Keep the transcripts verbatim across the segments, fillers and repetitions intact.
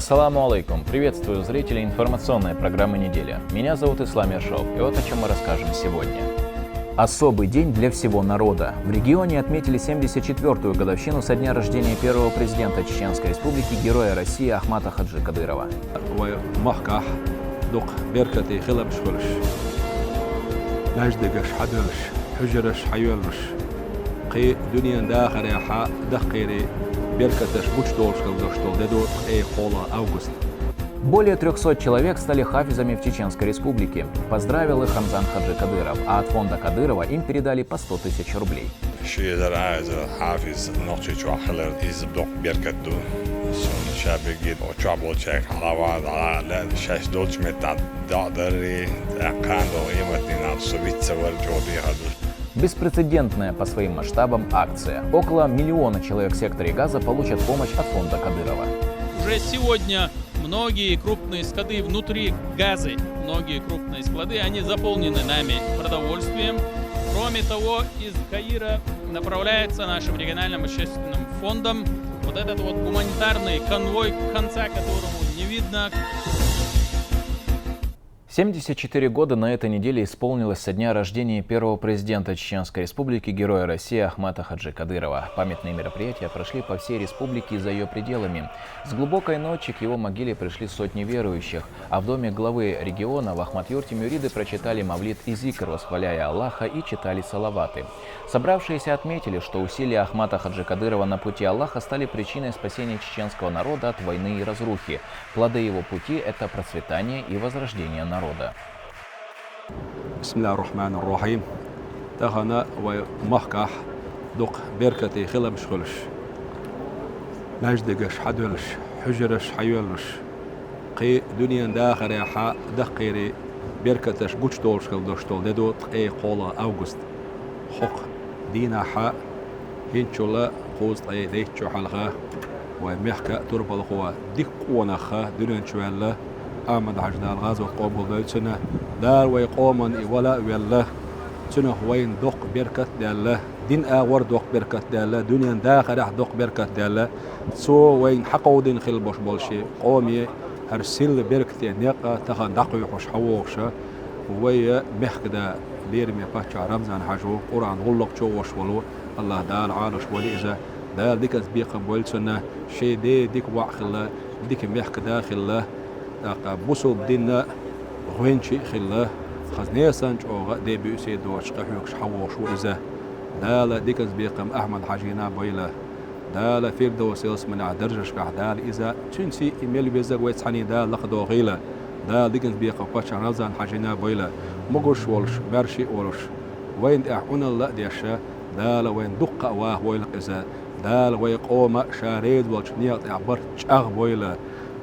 Саламу алейкум! Приветствую зрителей информационной программы «Неделя». Меня зовут Ислам Ершов, и вот о чем мы расскажем сегодня. Особый день для всего народа. В регионе отметили семьдесят четвёртую годовщину со дня рождения первого президента Чеченской Республики, героя России Ахмата Хаджи Кадырова. Вай махкахь дукха беркате хиламаш хуьлуш, маьждигаш хьадуьллуш, хьуьжараш хьайоьллуш, кхин дуьнен дахарехьа даккхийре беркаташ гучудолуш хила долуш долу де ду ткъе кхоалгӀа август. Более трёхсот человек стали хафизами в Чеченской Республике. Поздравил их Рамзан Хаджи Кадыров, а от фонда Кадырова им передали по сто тысяч рублей. Ши эзар а эзар хьафиз Нохчийчохь хилар иза доккха беркат ду. Суна ша бигги чохь болчаьрга хьалаван дӀа лаьа шаьш долчу меттахь дӀа а дарри, тӀаккха кхана долу къематдийнахь со виц ца вара чӀогӀа дехар ду. Беспрецедентная по своим масштабам акция. Около миллиона человек в секторе Газа получат помощь от фонда Кадырова. Уже сегодня многие крупные склады внутри Газы, многие крупные склады, они заполнены нами продовольствием. Кроме того, из Каира направляется нашим региональным общественным фондом вот этот вот гуманитарный конвой, конца которому не видно. Семьдесят четыре года на этой неделе исполнилось со дня рождения первого президента Чеченской Республики, героя России Ахмата Хаджи Кадырова. Памятные мероприятия прошли по всей республике и за её пределами. С глубокой ночи к его могиле пришли сотни верующих, а в доме главы региона в Ахмат-Юрте мюриды прочитали мавлид и зикр, восхваляя Аллаха, и читали салаваты. Собравшиеся отметили, что усилия Ахмата Хаджи Кадырова на пути Аллаха стали причиной спасения чеченского народа от войны и разрухи. Плоды его пути — это процветание и возрождение народа. Бисмиллахир-рахманир-рахим. Тахана вай махкахь дукха беркате хиламаш хуьлуш, маьждигаш хьадуьллуш, хьуьжараш хьайоьллуш, кхин дуьнен дахарехьа даккхийре беркаташ гучудолуш хила долуш долу де ду ткъе кхоалгӀа август. ХӀокху дийнахьа хӀинцачул кхузткъе дейтта шо хьалха вайн мехкан турпалхо дика къонах дуьнен чу ваьлла Ахьмад-Хьаьжа, Дала гӀазот къобалдойла цуьнан. Дала вайн къоман и вала а велла, цуьнах вайна доккха беркат а даьлла, дин агӀор доккха беркат а даьлла, дуьнен дахарехь доккха беркат а даьлла. Цо вайна хьакховдийна хила болуш болу шен къоме хӀара силла беркате некъ а тахана дӀакхоьхьуш хьавогӀуш а, вайн мехкан да, лераме паччахь Рамзан-Хьаьжа ву, Къуръан гӀуллакх чу а волуш волу, АллахӀ Дала Ӏалаш войла иза. Дала диканца бекхам бойла цунна, шен ден дика воӀ хилла, дика мехкан да хилла, тӀаккха бусалба динан гӀоьнча а хилла, хаза несан чӀогӀа ден буьйса доцуш къахьоьгуш хьавогӀуш ву иза. Дала диканца бекхам Ахьмад-Хьаьжина бойла. Дала Фирдовс ялсаманехь даржашкахь Дала иза, цуьнца и мел везарг вай цхьаьний Дала лакхадохийла. Дала диканца бекхам паччахь Рамзан-Хьаьжина бойла, могуш а волуш, маьрша а волуш, вайна тӀехь Ӏуналла а деш, Дала вайна дуккха а вахавойла иза. Дала вайн къоман Ша реза волчу некъа тӀехь барт чӀагӀбойла.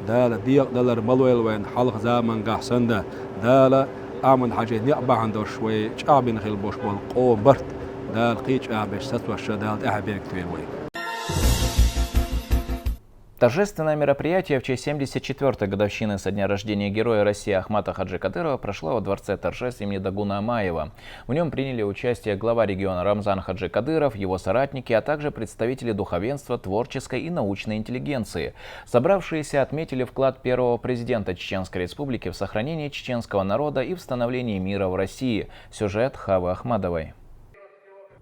Дала декъадалар ма лойла вайна хьалха заманчохь санна. Дала Ахьмад-Хьаьжин некъ бахьана долуш вай чӀагӀбина хила болуш болу къоман барт Дала кхин а чӀагӀбеш сацош Дала тӀаьхьабергахь вай. Торжественное мероприятие в честь семьдесят четвёртой годовщины со дня рождения Героя России Ахмата Хаджи Кадырова прошло во Дворце торжеств имени Дагуна Амаева. В нём приняли участие глава региона Рамзан Хаджи Кадыров, его соратники, а также представители духовенства, творческой и научной интеллигенции. Собравшиеся отметили вклад первого президента Чеченской Республики в сохранение чеченского народа и в становлении мира в России. Сюжет Хавы Ахмадовой.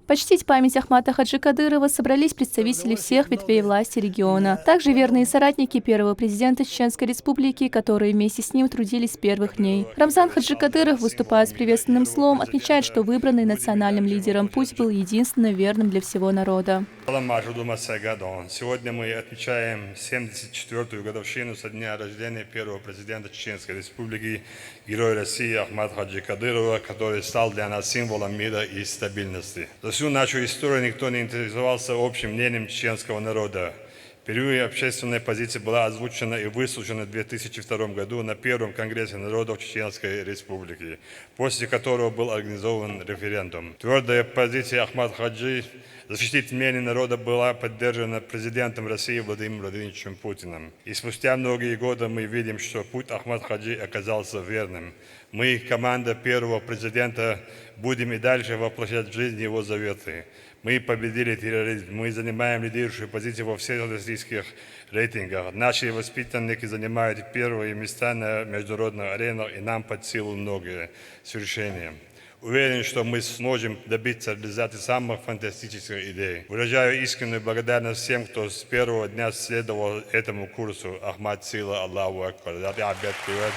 Почтить память Ахмата Хаджи Кадырова собрались представители всех ветвей власти региона, также верные соратники первого президента Чеченской Республики, которые вместе с ним трудились с первых дней. Рамзан Хаджи Кадыров, выступая с приветственным словом, отмечает, что выбранный национальным лидером путь был единственно верным для всего народа. Салам, Маша Думасагадан. Сегодня мы отмечаем семьдесят четвёртую годовщину со дня рождения первого президента Чеченской Республики, Героя России Ахмат Хаджи Кадырова, который стал для нас символом мира и стабильности. За всю нашу историю никто не интересовался общим мнением чеченского народа. Впервые общественная позиция была озвучена и выслушана в две тысячи втором году на Первом конгрессе народов Чеченской Республики, после которого был организован референдум. Твёрдая позиция Ахмат Хаджи защитить мнение народа была поддержана президентом России Владимиром Владимировичем Путиным. И спустя многие годы мы видим, что путь Ахмат Хаджи оказался верным. Мы, команда первого президента, будем и дальше воплощать в жизнь его заветы. Мы победили терроризм, мы занимаем лидирующую позицию во всех российских рейтингах. Наши воспитанники занимают первые места на международных аренах, и нам под силу многое с решением. Уверен, что мы сможем добиться реализации самых фантастических идей. Выражаю искреннюю благодарность всем, кто с первого дня следовал этому курсу. Ахмат сила, Аллаху Акбар. Дала бекквер,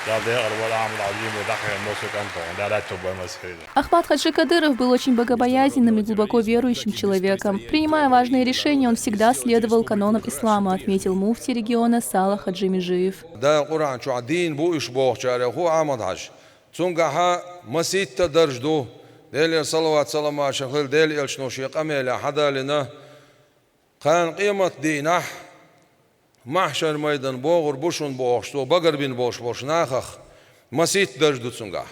Дала декъал вал амал азим ва дахъал мосук антон. Дала тубба масхида. Ахмат Хаджи Кадыров был очень богобоязненным и глубоко верующим человеком. Принимая важные решения, он всегда следовал канонам ислама, отметил муфти региона Сала Хаджи Межиев. Дала Къуръан чу дин бу уьш бохучарех ху Ахмат Хьажа. Цунгахьа маситта дарж ду. Делера салават-салам хила Дела элчано шен къамелехь хьадалина. Кхана къемат дийнахь, маьхьшар майдан богӀур бу шуна бохуш, цо багарбина болуш болуш нахах маситта дарж ду цунгахь.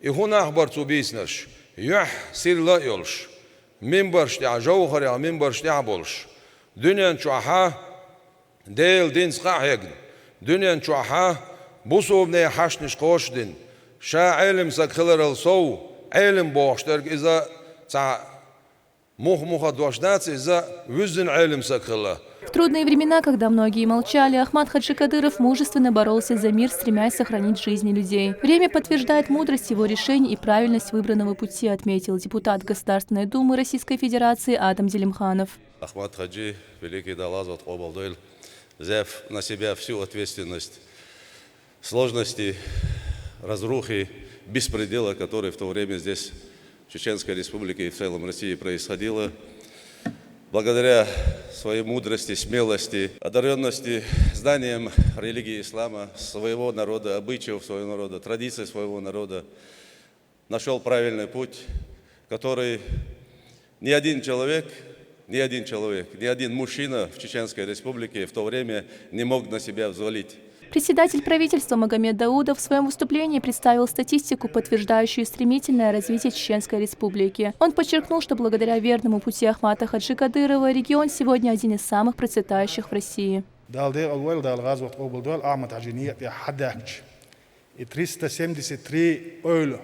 И хӀун нах бара цу бийцинарш? Юьхь сирла а йолуш, минбарш тӀехь, жовхарех минбарш тӀехь а болуш, дуьнен чохьа Делан динца къа а хьегна, дуьнен чохьа бусулбанийн хьаштанаш кхочушдина, ша Ӏелам саг хиларал сов, Ӏелам бохуш дерг иза цхьа муха-муха дош дац, иза вуьззина Ӏелам саг хилла. В трудные времена, когда многие молчали, Ахмат Хаджи Кадыров мужественно боролся за мир, стремясь сохранить жизни людей. Время подтверждает мудрость его решений и правильность выбранного пути, отметил депутат Государственной Думы Российской Федерации Адам Делимханов. Ахмат Хаджи, великий Дала гӀазот къобалдойла, взяв на себя всю ответственность, сложности, разрухи, беспредела, который в то время здесь, в Чеченской Республике и в целом России происходило, благодаря своей мудрости, смелости, одарённости знанием религии ислама, своего народа, обычаев своего народа, традиций своего народа, нашёл правильный путь, который ни один человек, ни один человек, ни один мужчина в Чеченской Республике в то время не мог на себя взвалить. Председатель правительства Магомед Даудов в своём выступлении представил статистику, подтверждающую стремительное развитие Чеченской Республики. Он подчеркнул, что благодаря верному пути Ахмата Хаджи Кадырова регион сегодня один из самых процветающих в России. Дала декъал войла, Дала гӀазот къобалдойла, Ахмат Хьажин некъа тӀехь хьадаьхкича. И триста семьдесят три эвла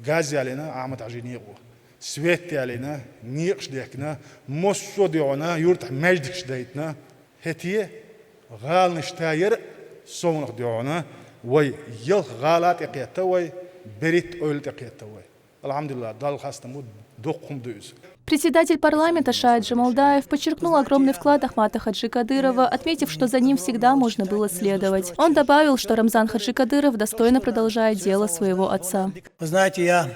газ ялийна Ахмат Хьажин некъо. Свет ялийна, некъаш дехкина, массо а дуьхьал юьртахь маьждигаш дайтина. ХӀетте а гӀаланаш тайара совнах дуьхьал вай ялх гӀала тӀекхетта вай, берхӀитта эвла тӀекхетта вай. Алхьамдулиллах, Далла хастам бу, доккха хӀума ду иза. Председатель парламента Шаид Джамалдаев подчеркнул огромный вклад Ахмата Хаджи Кадырова, отметив, что за ним всегда можно было следовать. Он добавил, что Рамзан Хаджи Кадыров достойно продолжает дело своего отца. Вы знаете, я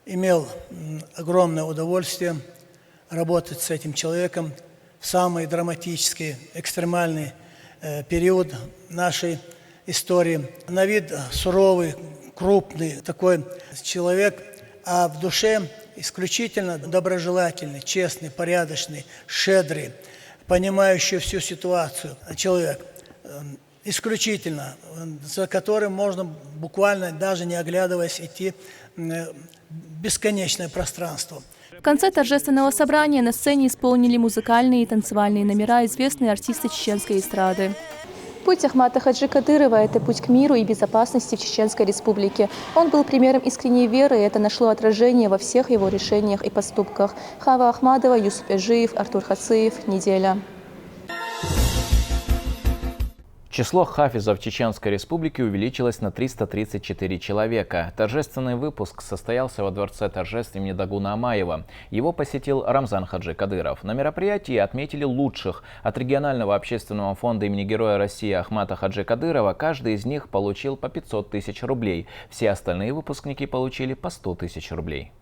имел, м, огромное удовольствие работать с этим человеком в самый драматический, экстремальный, э, период нашей истории. На вид суровый, крупный такой человек, а в душе исключительно доброжелательный, честный, порядочный, щедрый, понимающий всю ситуацию человек. Эм, исключительно, э, за которым можно буквально даже не оглядываясь идти, м, э, бесконечное пространство. В конце торжественного собрания на сцене исполнили музыкальные и танцевальные номера известные артисты чеченской эстрады. Путь Ахмата Хаджи Кадырова — это путь к миру и безопасности в Чеченской Республике. Он был примером искренней веры, и это нашло отражение во всех его решениях и поступках. Хава Ахмадова, Юсуп Эжиев, Артур Хациев, «Неделя». Число хафизов Чеченской Республики увеличилось на триста тридцать четыре человека. Торжественный выпуск состоялся во Дворце торжеств имени Дагуна Амаева. Его посетил Рамзан Хаджи Кадыров. На мероприятии отметили лучших. От регионального общественного фонда имени Героя России Ахмата Хаджи Кадырова каждый из них получил по пятьсот тысяч рублей. Все остальные выпускники получили по сто тысяч рублей.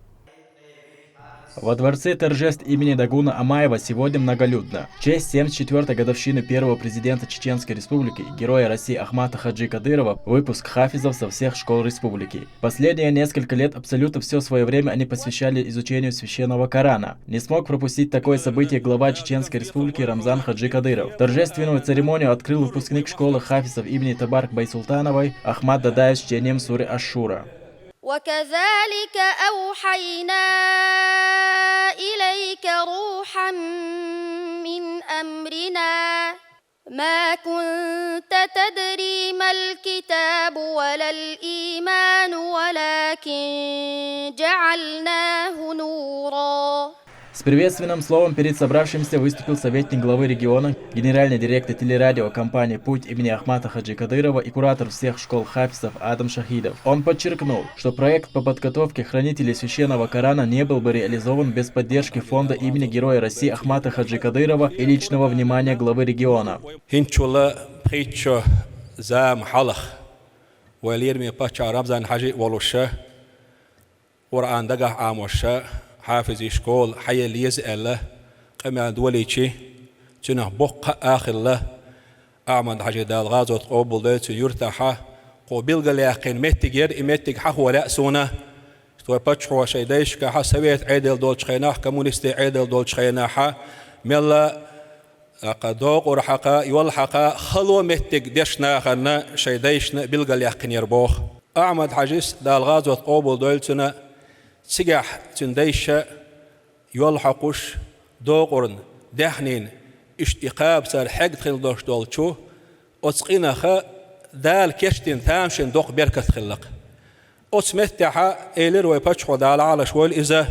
Во Дворце торжеств имени Дагуна Амаева сегодня многолюдно. В честь семьдесят четвёртой годовщины первого президента Чеченской Республики, Героя России Ахмата Хаджи Кадырова, выпуск хафизов со всех школ республики. Последние несколько лет абсолютно всё своё время они посвящали изучению Священного Корана. Не смог пропустить такое событие глава Чеченской Республики Рамзан Хаджи Кадыров. Торжественную церемонию открыл выпускник школы хафизов имени Табарк Байсултановой Ахмат Дадаев с чтением суры Аш-Шура. وكذلك أوحينا إليك روحا من أمرنا ما كنت تدري ما الكتاب ولا الإيمان ولكن جعلناه نورا С приветственным словом перед собравшимися выступил советник главы региона, генеральный директор телерадиокомпании «Путь» имени Ахмата Хаджи Кадырова и куратор всех школ хафизов Адам Шахидов. Он подчеркнул, что проект по подготовке хранителей священного Корана не был бы реализован без поддержки фонда имени Героя России Ахмата Хаджи Кадырова и личного внимания главы региона. ХӀинцул пхийтта шо зама хьалха вай лераме паччахь Рамзан-Хьажи волуш, Къуръан дагахь Ӏамош, хьафизийн школа хьаелла еза аьлла, къамел долийчи, цуьнах боккха а хилла, Ахьмад-Хьажи, Дала гӀазот къобалдойла, цуьнан юьртахь кху билгалъяьккхина меттиг яра, и меттиг хьахо лаьа суна. Вай паччахьо шайн дайшкахь, совет Ӏедал долчу хенахь, коммунистийн Ӏедал долчу хенахь, мелла а, кху докъур хьакха, йол хьакха, хало меттиг деш нахана шайн дайшна билгалъяьккхинера боху. Ахьмад-Хьажис, Дала гӀазот къобалдойла цуьнан, цигахь цуьнан дайша йол хьокхуш, докъурна, даьхнина, иштта и кхаба цара хьегна хилла долуш долчу оцу къинах Дала кечдина тамашийна доккха беркат хилла-кх. Оцу меттехь элира вай паччахьо, Дала Ӏалаш войла иза,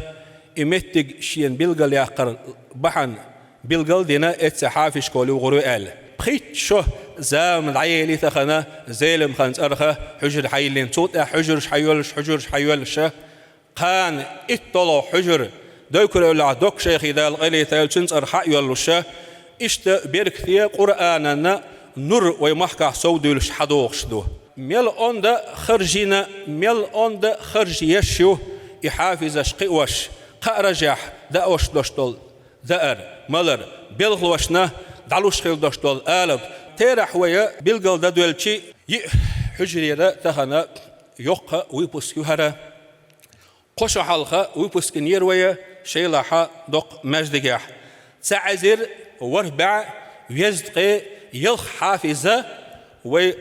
и меттиг шена билгалъяккхар бахьана билгал а дина, эцца хьафизийн школа юхур ю аьлла. Пхийтта шо зама дӀаели тахана Зелимхан цӀарах хьуьжар хьайиллина, цул тӀаьхьа хьуьжарш хьайоьллуш, хьуьжарш хьайоьллуш, кхана итт долу хьуьжар, Дойкур-Эвлахь Докка-шайхи, Дала къайле тайла, цуьнан цӀарах хьайоьллуш, иштта беркате, Къуръанан нур вай махкахь совдуьйлуш хьадогӀуш ду. Мел онда харжийна, мел онда харжа еш ю и хьафизаш кхиош, кхаарашехь даош долуш долу даар, малар, белхалошна дӀалуш хилла долуш долу алапа. Терахь вай билгал дан доьлчи, йиъ хьуьжарера тахана йоккха выпуск ю хӀара. Кхо шо хьалха выпуск йинера вай шайлахь доккха маьждигехь. Цхьа эзар ворхӀ бӀе везткъе ялх хьафиз вай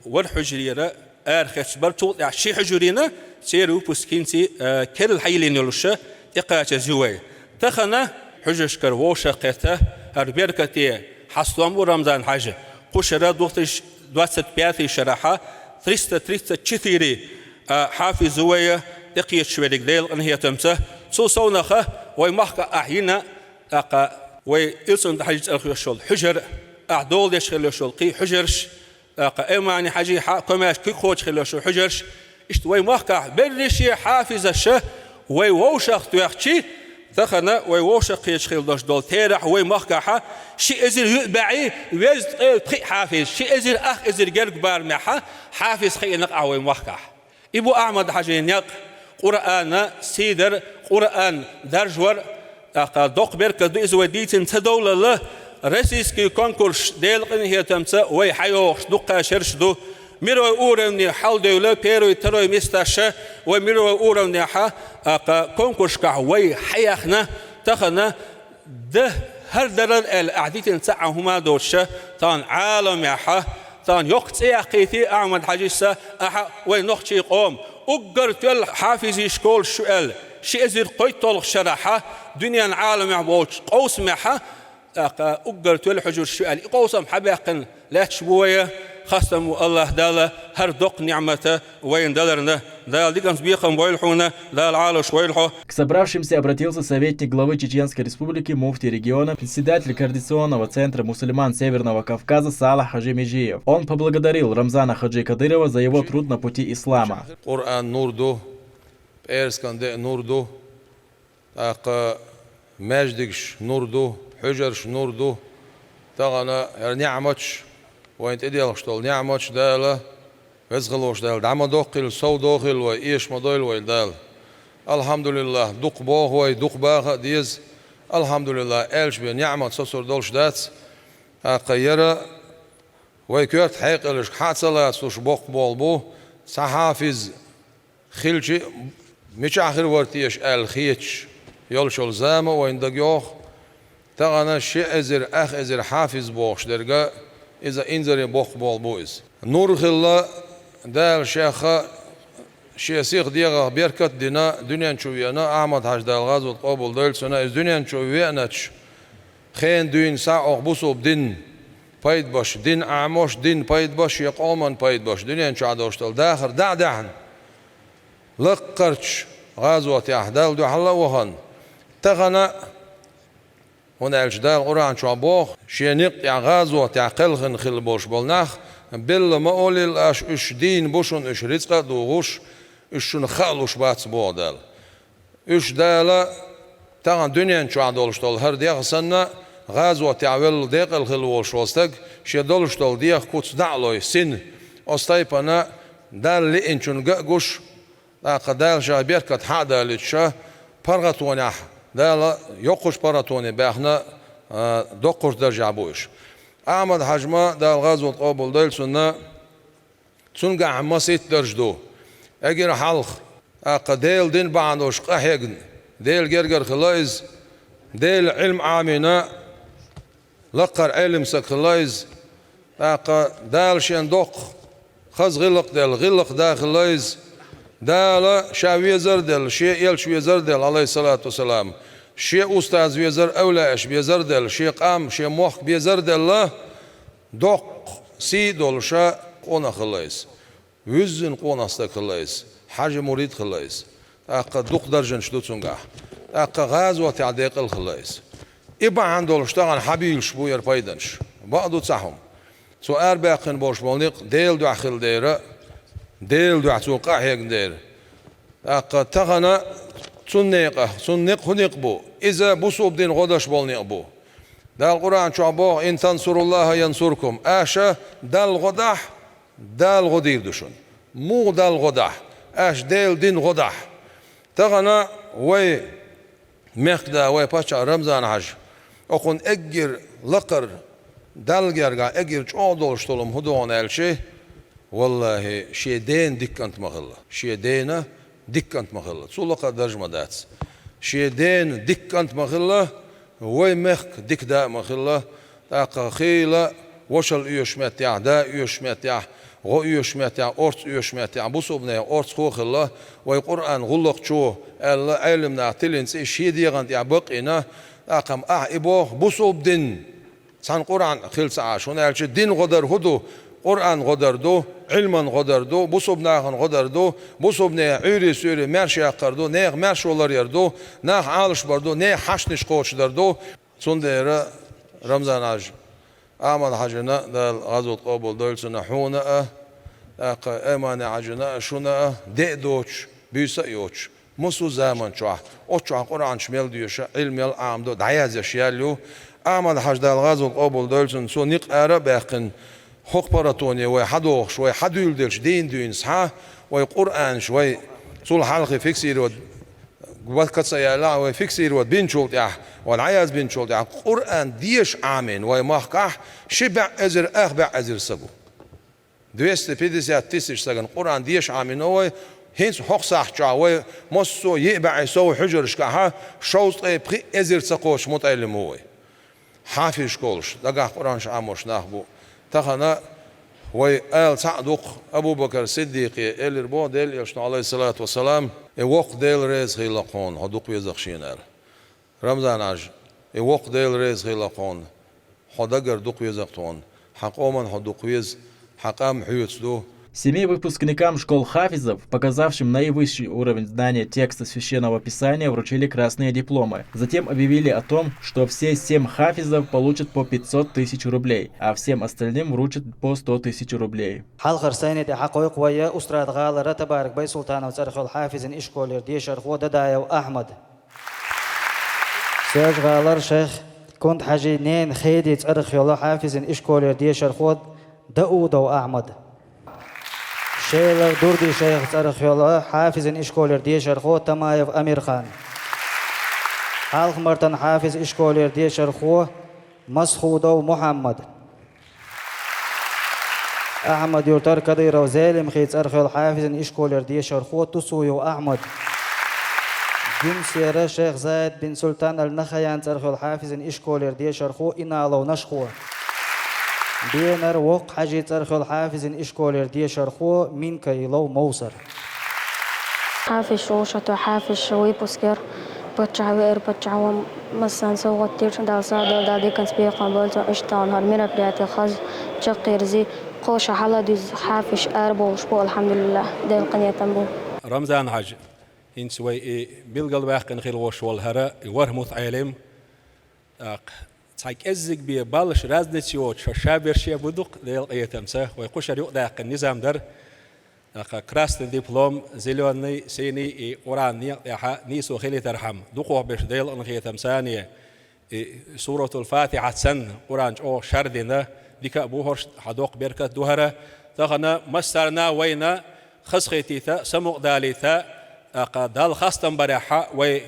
ворхӀ хьуьжарера арахецна бара, цул тӀаьхьа ши хьуьжар йина, церан выпуск хӀинца, э, керла хьайиллина йолуш тӀекхачаза ю вай. Тахана хьуьжаршкара вовшахкхетта хӀара беркате хьастам бу, Рамзан-Хьажа. Кху шарахь, две тысячи двадцать пятый шарахь, триста тридцать четыре а, хьафиз ву вай тӀекхеташ верг, Делан къинхетамца. Цул совнаха вай махкахь ахь йина, тӀаккха вай Илсун-Хьаьжин цӀарах йолуш йолу хьуьжар, ахь дола деш хилла йолуш йолу кхин хьуьжарш, тӀаккха Аймани-Хьаьжин хьа-, комаьрша куьг кхочуш хилла йолуш йолу хьуьжарш, иштта вай махкахь берриге хьафизаш вай вовшахтоьхчи, тахана вай вовшахкхеташ хилла долуш долу терахь вай махкахь ши эзар йиъ бӀе везткъе пхиъ хьафиз, ши эзар ах эзар гергга барамехь хьафиз хиъна-кх ахь вай махкахь. И бу Ахьмад-Хьаьжин некъ, Къуръан сий дар, Къуръан даржор, тӀаккха доккха беркат ду иза вай дийцина ца довлалла, российский конкурсаш Делан къинхетамца вай хьайогӀуш дуккха шераш ду. Мировой уровне хьалдевлла первый, второй месташ вай мировой уровнехь, тӀаккха конкурсашкахь вай хьаяьхна, тахана дан хӀара дарал аьлла, ахь дитина цхьа а хӀума доцуш, тахана Ӏаламехь, тахана йоккха цӀе яккхийтий Ахьмад-Хьаьжис, ахьа вай нохчийн къоман. Уггар тоьлла хьафизийн школаш ю аьлла, ши эзар кхойтталгӀачу шарахь дуьненан Ӏаламехь болчу къовсамехь, тӀаккха уггар тоьлла хьуьжарш ю аьлла, и къовсам хьабаьккхина лаьтташ бу вай. Хастам бу АллахӀ Далла хӀара доккха ниӀмат вайна даларна. Дала диканца бекхам бойла хьуна, Дала Ӏалаш войла хьо. К собравшимся обратился советник главы Чеченской Республики, муфтий региона, председатель Координационного центра мусульман Северного Кавказа Салах Хаджи Межиев. Он поблагодарил Рамзана Хаджи Кадырова за его труд на пути ислама. Къуръан нур ду, пӀераскан де нур ду, тӀаккха маьждигаш нур ду, хьуьжарш нур ду. Тахана хӀара ниӀматаш, вайна тӀеделхаш долу ниӀматаш Дала, Веза-Воккхачу Дала дӀа ма доккхийла, сов дохийла вай, эша ма дойла вай Дала. АлхьамдулиллахӀ, дукха боху вай, дукха баха а деза. АлхьамдулиллахӀ, аьлча бен ниӀмат сацур долуш дац. ТӀаккха хӀара вай коьрта хьекъалашка хьа а ца лацалуш боккха болу бу, цхьа хьафиз хилча, мичахь хир вара теша аьлла хеташ йолуш йолу зама вайна дага йогӀу. Тахана ши эзар, ах эзар хьафиз бохуш дерг, иза инзаре боккха болу бу иза. Нур хилла, Дала Шех Шен сиха дегӀах беркат а дина, дуьнен чу веана, Ахьмад-Хьаьжа, Дала гӀазот къобалдойла цуьнан, иза дуьнен чу веаначу хенан дуьйна схьа оха бусулба дин пайдабеш, дин Ӏамош, дин пайдабеш, шен къоман пайдабеш, дуьнен чохь долуш долу дахар дӀа а даьхьна, лаккхарчу гӀазотехь Далла дуьхьал а вахана, тахана ХӀунда аьлча Дала Къуръан чохь боху, шен некъа тӀехь гӀазотехь кхелхина хилла болуш болу нах, белла ма олийла аш, уьш дийна бу шуна, уьш рицкъа а дугӀуш, уьш шуна хаалуш бац, боху Дала. Уьш Дала, тахана дуьнен чохь долуш долу хӀара дегӀ санна, гӀазотехь велла декъала хилла волуш волу стаг, шен долуш долу дегӀан куц дӀа а лой, сина, оцу тайпана Дала лиъначунна ган а гуш, тӀаккха Дала ша беркат хьа а далийтуш, паргӀатонехь, Дала йоккхачу паргӀатоне баьхна, а, доккхачу даржехь бу уьш. Ахьмад-Хьаьжа ма, Дала гӀазот къобалдойла цунна, цуьнгахь масийтта дарж ду. Эггара хьалха, тӀаккха Делан дин бахьана долуш къахьегна, Делан гергара хилла иза, Делан Ӏилма Ӏамийна, лакхара Ӏелам стаг хилла иза. ТӀаккха Дала шен доккха хаза гӀиллакх делла, гӀиллакх да хилла иза. Дала ша везар а делла, шен элча везар а делла, Ӏалайхиссалату вассалам, шен устаз везар а, эвлаяаш безар а делла, шен къам, шен мохк безар а делла, доккха сий а долуш къонах хилла иза. Вуьззина къонах стаг хилла иза, Хьаьжин мурид хилла иза. ТӀаккха дукха даржанаш ду цуьнгахь. ТӀаккха гӀазотехь декъала хилла иза. И бахьана долуш тахана хьабийлаш бу яра пайданаш. Бакъ ду цхьа хӀума. Цо арабаьккхина болуш болу некъ Делан дуьхьа хилла дера, Делан дуьхьа цо къахьегна дера. ТӀаккха тахана цунна некъа, цунна некъ хӀун некъ бу? Иза бусалба дин гӀо деш болу некъ бу. Дала Къуръан чохь боху: «Ин тансуруллаха янсуркум». Аша Далла гӀо дахь, Дала гӀо дийр ду шуна. Муха Далла гӀо дахь? Аша Делан дин гӀо дахь. Тахана вай мехкда, вай паччахь Рамзан-Хьаьжа, окхунна эггара лакхара, Далла гергахь эггара чӀогӀа долуш долу хӀума хӀун ду аьлча, валлахӀи, шен дена дика кӀант ма хилла. Шен дена дика кӀант ма хилла. Цул лакхара дарж ма дац. Шен дена дика кӀант ма хилла, вай мехка дика да а ма хилла, тӀаккха хийла вошал оьшуш меттехь, да оьшуш меттехь, гӀо оьшуш меттехь, орца оьшуш меттехь, бусалбанехь орцахо а хилла, вай Къуръан гӀуллакхчо аьлла, Ӏелам наха тиллина цӀе шен дегӀан тӀехь бакъйина, тӀаккха-м ахь и боху бусалба дин. Цхьана Къуръан хила ца Ӏаш, хӀунда аьлча дин гӀо дар хӀун ду? Къуръан гӀо дар ду, Ӏилман гӀо дар ду, бусалба нахана гӀо дар ду, бусалбанехь Ӏуьйре-суьйре маьрша яккхар ду, нехан маьршо ларъяр ду, нах Ӏалашбар ду, нехан хьаштанаш кхочушдар ду. Цундела, Рамзан-Хьаьжа, Ахьмад-Хьаьжина, Дала гӀазот къобалдойла цунна, хьуна а, тӀаккха Аймани-Хьаьжина а, шуна а, де а доцуш, буьйса а йоцуш, массо а заман чохь, оцу чохь Къуръанаш мел доьшу, Ӏилма мел Ӏамадо, дӀаяздеш яьлла ю. Ахьмад-Хьаьжа, Дала гӀазот къобалдойла цунна, цо некъ ара а баьккхина, хӀокху паргӀатоне вай хьадохуш, вай хьадуьйладелча дийна дуьйна схьа, вай Къуръанаш вай цул хьалхе фиксировать, вай каца яьлла, вай фиксировать бинчул тӀаьхьа, вай дӀаяздинчул тӀаьхьа, Къуръан деша Ӏамийна вай махкахь ши бӀе эзар, ах бӀе эзар са бу. Двести пятьдесят тысяч сагана Къуръан деша Ӏамийна вай, хӀинца хӀокху сахьт чохь вай массо а йиъ бӀе сов хьуьжаршкахьа шовзткъе пхиъ эзар ца кхочуш мутаӀеллим ву вай. Хьафиз школаш, дагахь Къуръанаш Ӏамош нах бу. Тахана вай ала цхьаъ дукха, Абу-Бакар Сиддикъе элира боху Делан Элчано, Ӏалайхиссалату вассалам: «И воккха Дела реза хилла хьуна, хьо дукха веза шена», – аьлла. Рамзан-Хьаьжа, и воккха Дела реза хилла хьуна, хьо дагара дукха веза тхуна, хьан къоман хьо дукха веза, хьан къам хьоьца ду. Семи выпускникам школ хафизов, показавшим наивысший уровень знания текста Священного Писания, вручили красные дипломы. Затем объявили о том, что все семь хафизов получат по пятьсот тысяч рублей, а всем остальным вручат по сто тысяч рублей. Хьалхара сайни тӀе хьакхойкху вай Устрада-ГӀалара Табарак Байсултанов цӀарах йолу хьафизан ишколера дешархо Дадаев Ахьмад. Соьлжа-ГӀалара шайх Кунта-Хьаьжин ненан Хедин цӀарах йолу хьафизан ишколера дешархо Даудов Ахьмад. Шелара Дурди-шайхан цӀарах йолу хьафизан ишколера дешархо Тамаев Амирхан. Хьалха-Мартан хьафизан ишколера дешархо Масхудов Мухьаммад. Ахьмад-Юртара Кадыров Зелимхин цӀарах йолу хьафизан ишколера дешархо Тусуев Ахьмад. Гуьмсера шайх Зайд бин Султан аль-Нахаян цӀарах йолу хьафизан ишколера дешархо Иналов Нашхо. Бенара Воккха-Хьаьжин цӀарах йолу хьафизан ишколера дешархо Минкаилов Мовсар. Хьафизаш ву ша, тхо хьафизаш выпуск яр, паччахь веара, паччахьо массарна совгӀат дира, Дала сагӀа дойла, Дала диканца бекхам бойла цунна, иштта тахана хӀара мероприяти хаза, чаккхе ерзий, кхо ша хьаладуьзна хьафизаш арабовлуш бу, алхьамдулиллахӀ, Делан къинхетам бу. Рамзан-Хьаьжа, хӀинца вай и билгалваьккхина хила волуш волу хӀара и ворхӀ мутаӀелим, ТӀаккха цхьа кӀеззиг бе баллаш, разница йоцуш, ша берше бу дукха, Делан къинхетамца. Вай кхушара юкъадаьккхина низам дара. ТӀаккха красный диплом, зелёный, синий, и Къуръан некъа тӀехьа нийсо хилийтархьама, дукхох берш, Делан къинхетамца, и Суратул-Фатихьа санна, Къуръан чӀогӀа шардина, дика а бу хӀорш, хьан доккха беркат ду хӀара. Тахана массарна вайна хазахетийта, самукъадалийта, тӀаккха Далла хастам барехьа вай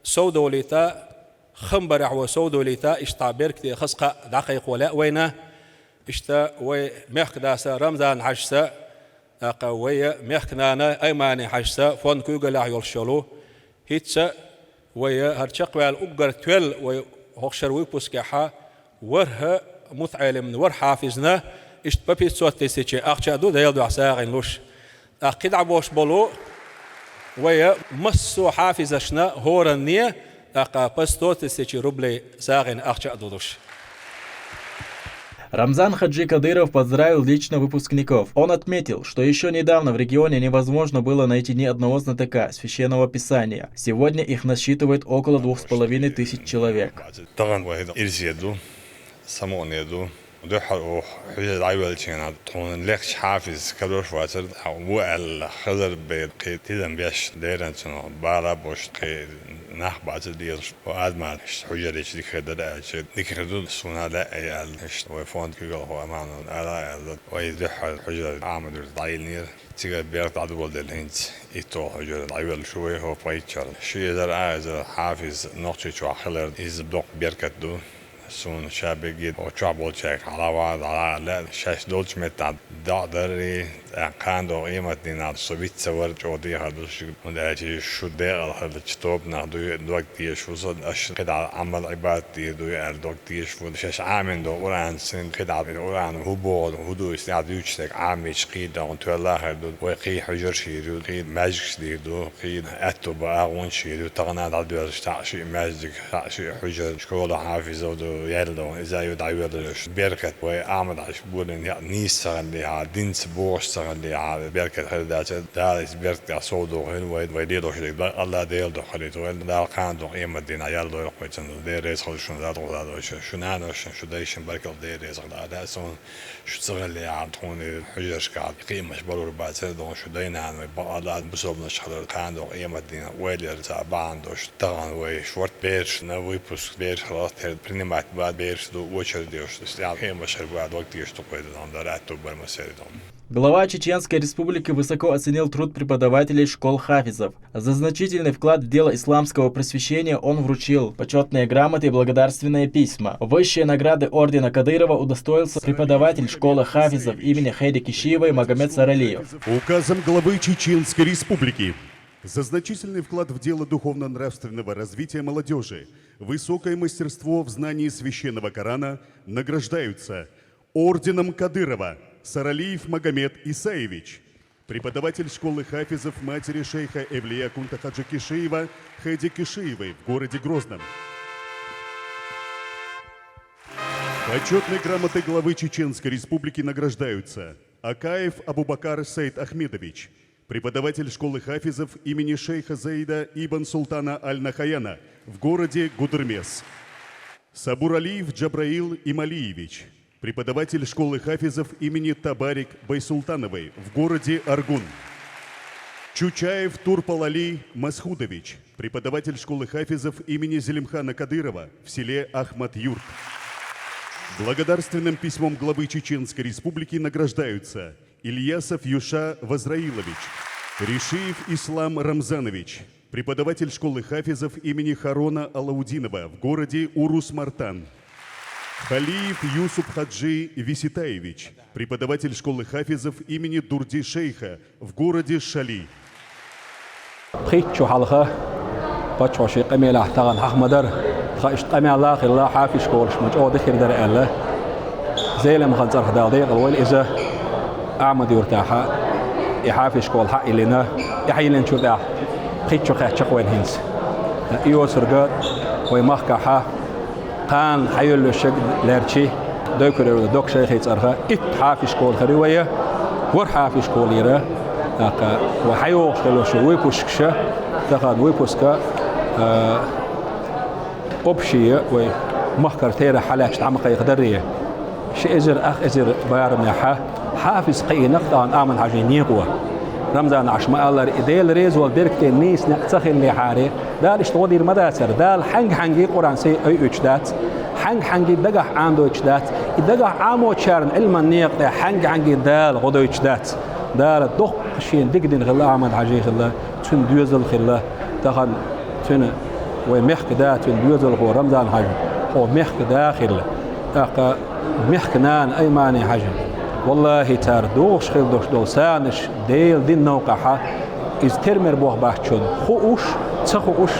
совдовлийта, хам барехь вай совдовлийта, иштта беркате хаза кхаъ дӀакхайкхо лаьа вайна. Иштта вай мехкадаса Рамзан-Хьаьжас, тӀаккха вай мехканана Аймани-Хьаьжас фонд куьйгаллехь йолуш йолу. ХӀинца вай хӀара чекхваьлла уггар тоьлла вай хӀокху шара выпускехьа ворхӀ мутаӀелимна, ворхӀ хьафизна иштта по пятьсот тысячи ахча а ду, Делан дуьхьа сагӀина луш. ТӀаккха кхидӀа бохуш болу вай массо а хьафизашна хӀоранне, тӀаккха по сто тысячи рублей сагӀина ахча а ду луш. Рамзан Хаджи Кадыров поздравил лично выпускников. Он отметил, что ещё недавно в регионе невозможно было найти ни одного знатока Священного Писания. Сегодня их насчитывает около двух с половиной тысяч человек. Тахана вай ирсе ду, самукъане ду. Дуьххьара оха хьуьжар дӀайоьллинчу хенахь, тхуна лехча хьафиз карош вацара, ву аьлла, хазар бен кхин тидам беш, леррина цунах бала а беш, кхин нах бацара дезаш. Адамаш хьуьжарчу дика хир дара аьлча, дика хир ду, суна а лаьа аьлла, иштта вай фонд куьйгалхо Аманов ала а аьлла, вай дуьххьара хьуьжар Ахьмад-Юьртара дӀайиллинера. Цигара бехк дӀадолалуш делла хӀинца итт хьуьжар дӀайоьллуш ву вай хӀокху пхийтта шарна. Ши эзар, а эзар хьафиз Нохчийчохь хилар, иза доккха беркат ду. Суна ша бегге оцу чохь болчаьрга хьалавала, дӀала а лаьа, шаьш долчу меттехь дӀа а дарий, тӀаккха кхана догӀу къематдийнахь со виц ца вар чӀогӀа дехар ду шуьга, хӀунда аьлча шу декъала хиллачу тоба нах дуй дог дезаш ву со, аша кхидӀа Ӏамал-Ӏибадат дийр дуй аьлла дог дезаш ву, шаьш Ӏамийна долу Къуръан син кхидӀа Къуръан хӀун боху, хӀун ду, иза тӀехь дуьйцуш дерг Ӏамийча кхийдагӀун тоьлла а хир ду, вай кхий хьуьжарш йийр ю, кхий маьждигаш дийр ду, кхий аьтту бан агӀонаш йийр ю, тахана дӀадоьллуш цхьаъ шиъ маьждиг, цхьаъ шиъ хьуьжар, школа хьафизов ду, яьлла догӀун, иза а ю дӀайоьллуш. Беркат вай Ахьмад-Хьаьжа болийна яа нийса ца хиллехьара, динца бохуш ца хиллехьара, беркат хир дацара. Дала иза беркат тӀехь сов дохийла вай, вай лелош дерг дан Алла Дела дохийла вай, Дала кхана догӀу къематдийнахь ял дойла вай цунна. Дела реза хуьлда шуна, Дала дохийла вай, шу наношна, шу дайшна баркалла, Дела реза хуьлда. Ада суна шу ца хиллехьара, тхуна и хьуьжаршкахь кхиамаш балур бацара, догӀун шу дай-нана вай бакъалла бусалбанаш хилар, кхана догӀу къематдийнахь ойла яр ца бахьана долуш. Тахана вай шорта бераш на выпуск, бераш хиларх тера принимать бан бераш ду, очередь йолуш, стенна хӀума шарбан дог тешаш ду кхойда, дан дар аьтту бар ма сери дон. Глава Чеченской Республики высоко оценил труд преподавателей школ хафизов. За значительный вклад в дело исламского просвещения он вручил почётные грамоты и благодарственные письма. Высшие награды ордена Кадырова удостоился преподаватель школы хафизов имени Хайри Кишиевой Магомед Саралиев. Указом главы Чеченской Республики за значительный вклад в дело духовно-нравственного развития молодёжи, высокое мастерство в знании священного Корана награждаются орденом Кадырова Саралиев Магомед Исаевич, преподаватель школы хафизов матери шейха Эвлия Кунта-Хаджи Кишиева Хэди Кишиевой в городе Грозном. Почётной грамотой главы Чеченской Республики награждаются Акаев Абубакар Саид-Ахмедович, преподаватель школы хафизов имени шейха Заида ибн Султана Аль-Нахаяна в городе Гудермес. Сабуралиев Джабраил Ималиевич, преподаватель школы хафизов имени Табарик Байсултановой в городе Аргун. Чучаев Турпал-Али Масхудович, преподаватель школы хафизов имени Зелимхана Кадырова в селе Ахмад-Юрт. Благодарственным письмом главы Чеченской Республики награждаются Ильясов Юша Вазраилович, Ришиев Ислам Рамзанович, преподаватель школы хафизов имени Харона Алаудинова в городе Урус-Мартан, Халиев Юсуп Хаджи Виситаевич, преподаватель школы хафизов имени Дурди-шейха в городе Шали. Пхийтта шо хьалха паччахьо шен къамелехь тахана хьаха ма дара, тхан иштта къамел а хилла, хьафиз школаш ма чӀогӀа дика хир дара аьлла. Зеламхан цӀарах Дала декъала войла иза. Ахьмад-Юртахьа и хьафиз школа хьа а йиллина, тӀаьхьа йиллинчул тӀаьхьа пхийтта шо кхаьчча-кх вайна хӀинца. И йоцург вай махкахьа кхана хьайоьллуш шаг лаьрчи, Дойкуьрера Докка-шайхи цӀарах итт хьафиз школа хир ю вай, ворхӀ хьафиз школа яра. ТӀаккха вай хьайогӀуш хилла шу выпускаш, тахана выпуска, а, общий вай Махкара терахь хьалаьцча дӀа ма кхайкхадарий. Ши эзар, ах эзар барамехьа хьафиз кхиънакх тахана Аман-Хьажин некъо. Рамзан-Хьажас ма-аллара, и Дела реза волу беркате нийса некъ ца хиллехьара, Дала иштта гӀо дийр ма дацара. Дала хьаьнга-хьаьнга Къуръан сий ойуьйтуш дац, хьаьнга-хьаьнга дагахь Ӏамадойтуш дац. И дагахь Ӏамочарна Ӏилман некъа тӀе хьаьнга-хьаьнга Дала гӀо дойтуш дац. Дала доккха шена дика дина хилла Аман-Хьажи хилла, цуьнан доьзал хилла. Тахана цуьнан вай мехкан да, цуьнан доьзалхо Рамзан-Хьажа, хьо мехкан да хилла. ТӀаккха мехкан нана Аймани-Хьажа. Валлахи, цара дохуш хила долуш долу санаш Делан динан новкъахьа, иза тера-мера болх бац шуна. Хууш, ца хууш,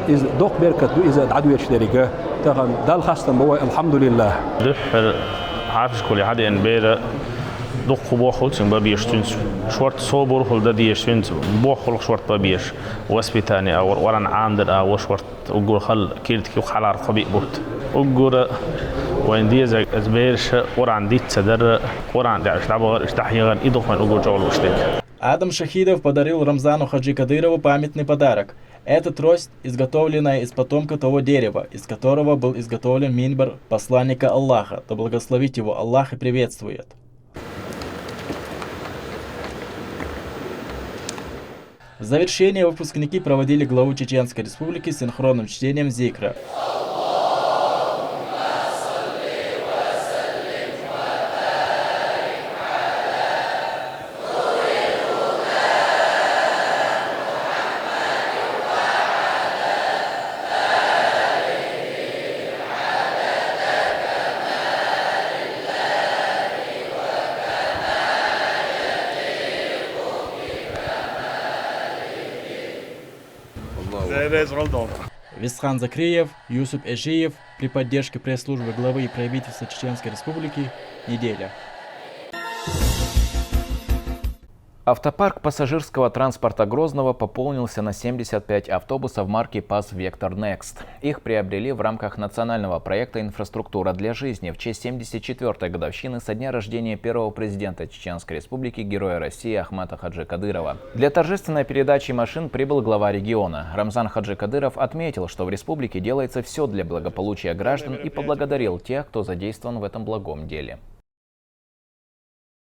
иза доккха беркат ду, иза дӀадоьдуш дерг. Тахана Далла хастам бо вай, алхьамдулиллахӀ. Дуьххьара хьафиз школе хьадеана бер дуккха болх хуьлу цуьнга бан безаш, цуьнца шорта собар хуьлу дан дезаш, цуьнца болх хуьлу шорта бан безаш. Воспитание агӀор, Къуръан Ӏамадар агӀор шорта, уггар хала киртиг юха хьалхара кхо-биъ бутт. Уггар вайна дезарг иза бераша Къуръан диц ца дар, Къуръан тӀехь уьш дӀабахар, уьш дӀахьехар, и ду-кх вайна уггар чӀогӀа лууш дерг. Адам Шахидов подарил Рамзану Хаджи Кадырову памятный подарок. Это трость, изготовленная из потомка того дерева, из которого был изготовлен минбар посланника Аллаха, да благословит его Аллах и приветствует. В завершение выпускники проводили главу Чеченской Республики синхронным чтением зикра. Висхан Закриев, Юсуп Эжиев при поддержке пресс-службы главы и правительства Чеченской Республики. Неделя. Автопарк пассажирского транспорта Грозного пополнился на семьдесят пять автобусов марки ПАЗ «Вектор Некст». Их приобрели в рамках национального проекта «Инфраструктура для жизни» в честь семьдесят четвёртой годовщины со дня рождения первого президента Чеченской Республики, Героя России Ахмата Хаджи Кадырова. Для торжественной передачи машин прибыл глава региона. Рамзан Хаджи Кадыров отметил, что в республике делается всё для благополучия граждан, и поблагодарил тех, кто задействован в этом благом деле.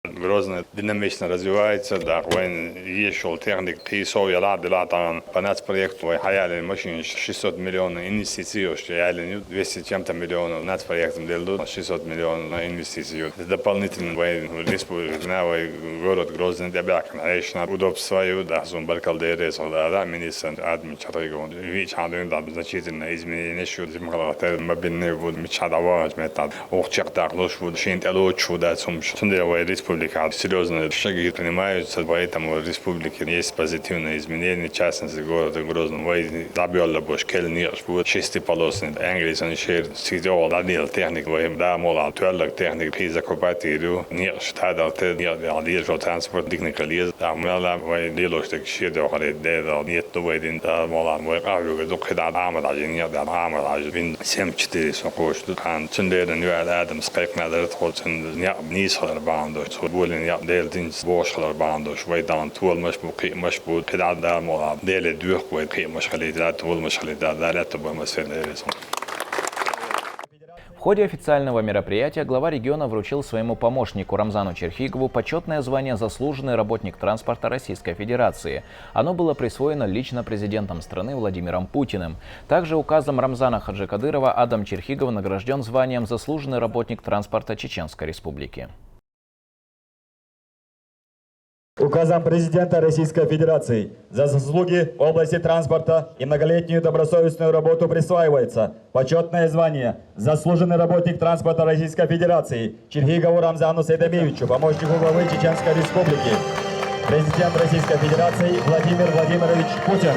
Грозный динамично развивается, да, вайн ешул техника кхийсов я ладила латан по нацпроекту вай хьаялин машин шестьсот миллионов инвестиций, что ялин двести чем-то миллионов нацпроектом делу шестьсот миллионов на инвестицию. Дополнительно вай республика на вай город Грозный дебякан, конечно, удобство ю, да, зум баркал дерес, да, да, министр админ Чарыгов. Вич хадуин да значительно изменение шу зимхалатер мобильный вуд мичхада вагаж метад. Ох чек так луш вуд шин тӀе лоч вуд ацум шу. Цундела вай республика серьёзно шаги принимаются, поэтому в республике есть позитивные изменения, в частности, города Грозного. Вай дабьёлла бош кел неш вуд шестиполосный, английский шер, сидел дадил техник, вай да мола, туаллак техник, при закупать ирю, неш тадал те, неш дал дир шо транспорт дикни калиез, да мала вай лилош так шир дохаре, де дал, нет, Ду вай дин да молан вай къахьуьга ду кхидӀа Ӏамадажин, я да Ӏамадажин вин семь четыре со кхош ду. Хан цундела нуьр Адамс кхайкхина дар тхо цун некъ нийсхалар бахьан дош, цо болин некъ Дела динца бохуш хилар бахьан дош. Вай дан толмаш бу, кхиъмаш бу, кхидӀа да молан Деле дуьхк вай кхиъмаш хилийта, толмаш хилийта, Дала лаьтта бой масер дерес. В ходе официального мероприятия глава региона вручил своему помощнику Рамзану Черхигову почётное звание «Заслуженный работник транспорта Российской Федерации». Оно было присвоено лично президентом страны Владимиром Путиным. Также указом Рамзана Хаджи Кадырова Адам Черхигов награждён званием «Заслуженный работник транспорта Чеченской Республики». Указом президента Российской Федерации за заслуги в области транспорта и многолетнюю добросовестную работу присваивается почётное звание «Заслуженный работник транспорта Российской Федерации» Черхигову Рамзану Сайдамиевичу, помощнику главы Чеченской Республики. Президент Российской Федерации Владимир Владимирович Путин.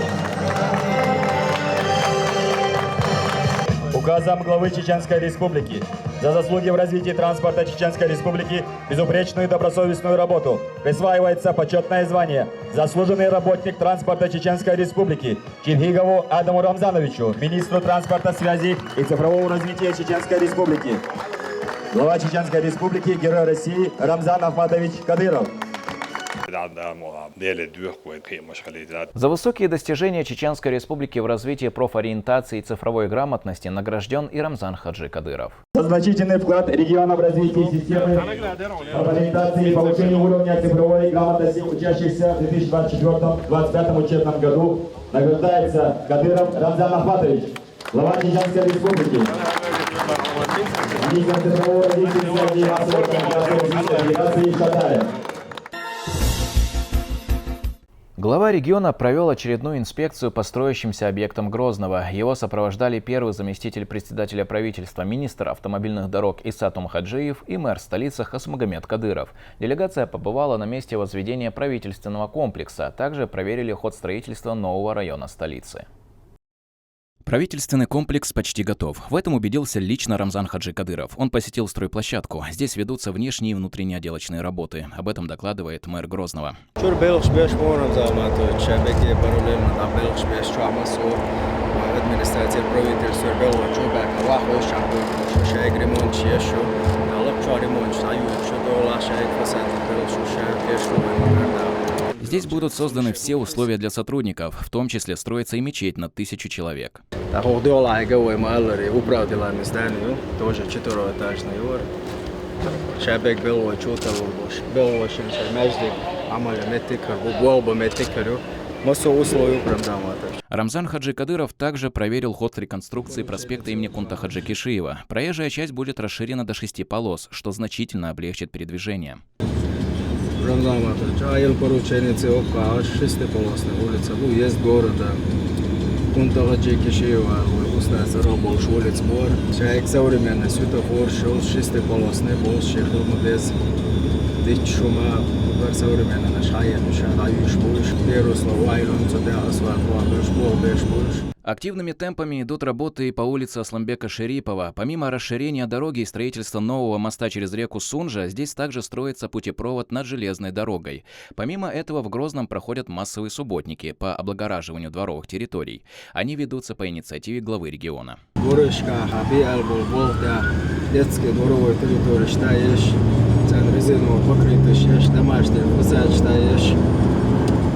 Указом главы Чеченской Республики за заслуги в развитии транспорта Чеченской Республики, безупречную и добросовестную работу присваивается почётное звание «Заслуженный работник транспорта Чеченской Республики» Черхигову Адаму Рамзановичу, министру транспорта, связи и цифрового развития Чеченской Республики. Глава Чеченской Республики, Герой России Рамзан Ахматович Кадыров. За высокие достижения Чеченской Республики в развитии профориентации и цифровой грамотности награжден и Рамзан Хаджи Кадыров. За значительный вклад региона в развитие системы профориентации и повышение уровня цифровой грамотности учащихся в две тысячи двадцать четвёртом двадцать пятом учебном году награждается Кадыров Рамзан Ахматович, глава Чеченской Республики, министр цифрового развития и связи и массовой коммуникации Российской Федерации Шатаев. Глава региона провел очередную инспекцию по строящимся объектам Грозного. Его сопровождали первый заместитель председателя правительства, министр автомобильных дорог Иса Тумхаджиев и мэр столицы Хасмагомед Кадыров. Делегация побывала на месте возведения правительственного комплекса. Также проверили ход строительства нового района столицы. Правительственный комплекс почти готов. В этом убедился лично Рамзан Хаджи Кадыров. Он посетил стройплощадку. Здесь ведутся внешние и внутренние отделочные работы. Об этом докладывает мэр Грозного. Чур белхш беш морам замату, чабеке проблема да белхш беш чуамасу. Администрация, правительство бело чубак, вахо шаку, шайк ремонт чешу, алып чуа ремонт, саю, шудола шайк фасад, белхш шайк кешу, Здесь будут созданы все условия для сотрудников, в том числе строится и мечеть на тысячу человек. Та хох дёла айга вай маалари управдила ми зданию, тоже четырёхэтажный юр. Шабек бело чутал, бело шин шай междик, амале метикар, бу болба метикарю. Масо условия прям там это. Рамзан Хаджи Кадыров также проверил ход реконструкции проспекта имени Кунта Хаджи Кишиева. Проезжая часть будет расширена до шести полос, что значительно облегчит передвижение. Рамзан Матович, а ел поручение це окаш, шестиполосная улица, бу есть города. Кунта Хаджи Кишиева, устная здоровая больше улиц бор. Человек современный, светофор, шел шестиполосный, был шехлому без. Дичь шума, бар современный, наш хайен, ша, хаюш, буш. Первый слово, айлон, цо бя, асфальт, ва, беш, бол, беш, буш. Активными темпами идут работы и по улице Асланбека Шерипова. Помимо расширения дороги и строительства нового моста через реку Сунжа, здесь также строится путепровод над железной дорогой. Помимо этого, в Грозном проходят массовые субботники по облагораживанию дворовых территорий. Они ведутся по инициативе главы региона. Горышка, хаби альбо болта, детский дворовой территории считаешь, цен резиновый покрытый считаешь, домашний фасад считаешь,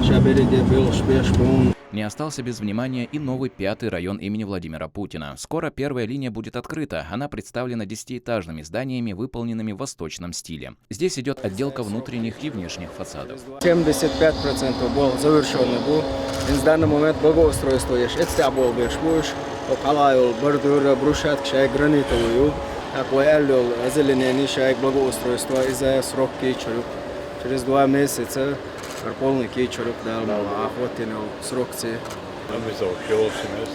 шабериге был шпешпун. Не остался без внимания и новый пятый район имени Владимира Путина. Скоро первая линия будет открыта. Она представлена десятиэтажными зданиями, выполненными в восточном стиле. Здесь идет отделка внутренних и внешних фасадов. Семьдесят пять процентов был завершённый был. И в данный момент благоустройство есть. Это был бешбуш. Окалайл, бордюра, брусчатка, шай гранитовую. Такой аллел, озеленение, шай благоустройство. Из-за срок кичерю. Через два месяца. Полный кичерю, да, охотинил, срок це. Облицовка вообще есть.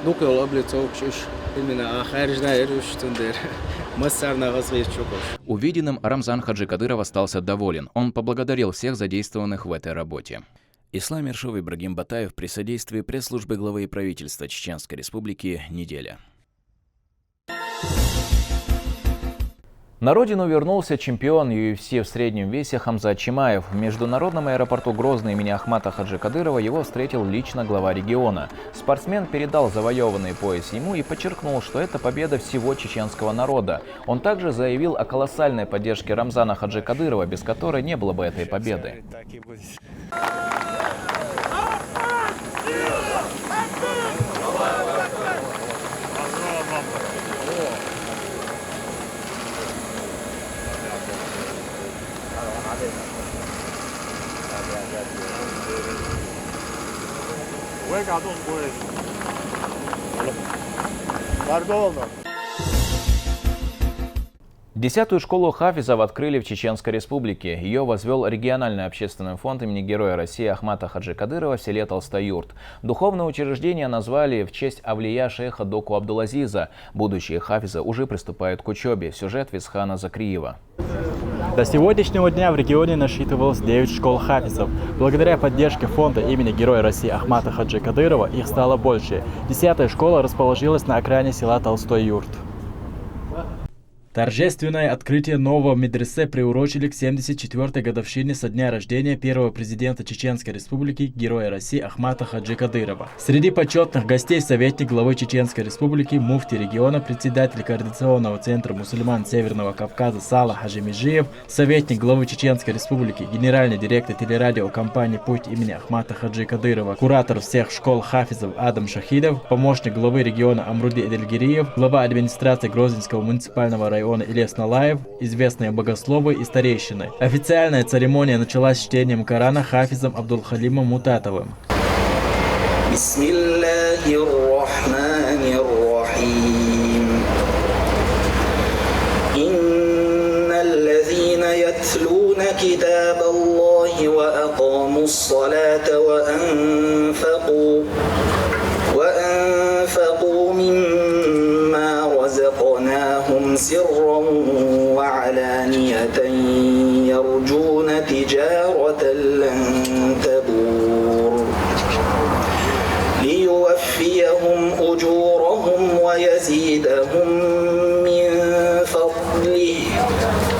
Ну, ну, облицовка, именно, а харжна, я же что-то. Массарна, вас есть чукош. Увиденным Рамзан Хаджи Кадыров остался доволен. Он поблагодарил всех задействованных в этой работе. Ислам Ершов, Ибрагим Батаев при содействии пресс-службы главы и правительства Чеченской Республики. Неделя. На родину вернулся чемпион U F C в среднем весе Хамзат Чимаев. В международном аэропорту Грозный имени Ахмата Хаджи Кадырова его встретил лично глава региона. Спортсмен передал завоеванный пояс ему и подчеркнул, что это победа всего чеченского народа. Он также заявил о колоссальной поддержке Рамзана Хаджи Кадырова, без которой не было бы этой победы. Десятую школу хафизов открыли в Чеченской Республике. Ее возвел региональный общественный фонд имени Героя России Ахмата Хаджи Кадырова в селе Толстоюрт. Духовное учреждение назвали в честь авлия шейха Доку Абдулазиза. Будущие хафизы уже приступают к учебе. Сюжет Висхана Закриева. До сегодняшнего дня в регионе насчитывалось девять школ хафизов. Благодаря поддержке фонда имени Героя России Ахмата Хаджи Кадырова их стало больше. Десятая школа расположилась на окраине села Толстой Юрт. Торжественное открытие нового медресе приурочили к семьдесят четвёртой годовщине со дня рождения первого президента Чеченской Республики, Героя России Ахмата Хаджи Кадырова. Среди почетных гостей советник главы Чеченской Республики, муфти региона, председатель Координационного центра мусульман Северного Кавказа Салах Хаджи Межиев, советник главы Чеченской Республики, генеральный директор телерадиокомпании «Путь» имени Ахмата Хаджи Кадырова, куратор всех школ хафизов Адам Шахидов, помощник главы региона Амруди Эдельгириев, глава администрации Грозненского муниципального района Ильяс Налаев, известные богословы и старейшины. Официальная церемония началась чтением Корана хафизом Абдулхалимом Мутатовым. بسم الله الرحمن الرحيم. إن الذين يتلون كتاب الله وأقاموا الصلاة وأنفقوا وأنفقوا مما رزقناهم سرا وعلانية يرجون تجارة لن تبور ليوفيهم أجورهم ويزيدهم من فضله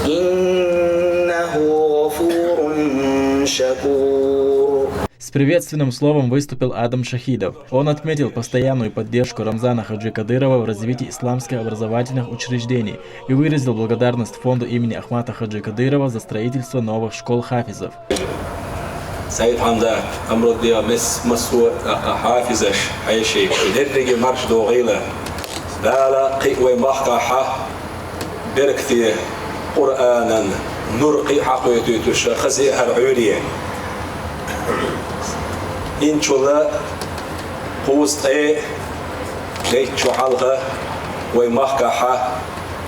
إنه غفور شكور. С приветственным словом выступил Адам Шахидов. Он отметил постоянную поддержку Рамзана Хаджи Кадырова в развитии исламских образовательных учреждений и выразил благодарность фонду имени Ахмата Хаджи Кадырова за строительство новых школ хафизов. Саид Хамзат, Амруддиев, мес-, массо а, а, хафизаш, хьеший, дерриге марш догӀийла. Дала кхы вай махкахьа беркате Къуръанан нур кхы хьакхойтуйтуша хаза хӀара Ӏуьйре. Инчула кхузткъе дейтта шу хьалха вай махкахьа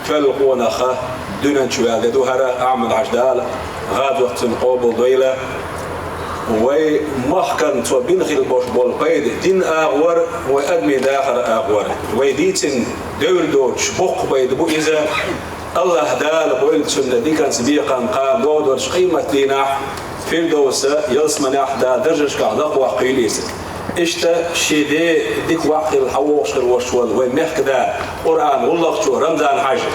тоьлла къонаха дуьнен чу ваьлла де ду хӀара Ахьмад-Хьажа, Дала гӀазот цунна къобалдойла. Вай махкана цо бина хила бош болу пайда дин агӀор, вай адамийн дахар агӀор. Вай дийцина девр доцуш боккха пайда бу иза. АллахӀ Дала бойла цунна диканца бекхам кхана догӀу долчу къематдийнахь Фирдовса ялсаманехь Дала даржашкахь лакхаваккхийла иза. Иштта шен ден дика ваӀ хилла хьавогӀуш хир волуш волу вайн мехкан да, Къуръан гӀуллакхчо Рамзан-Хьажа.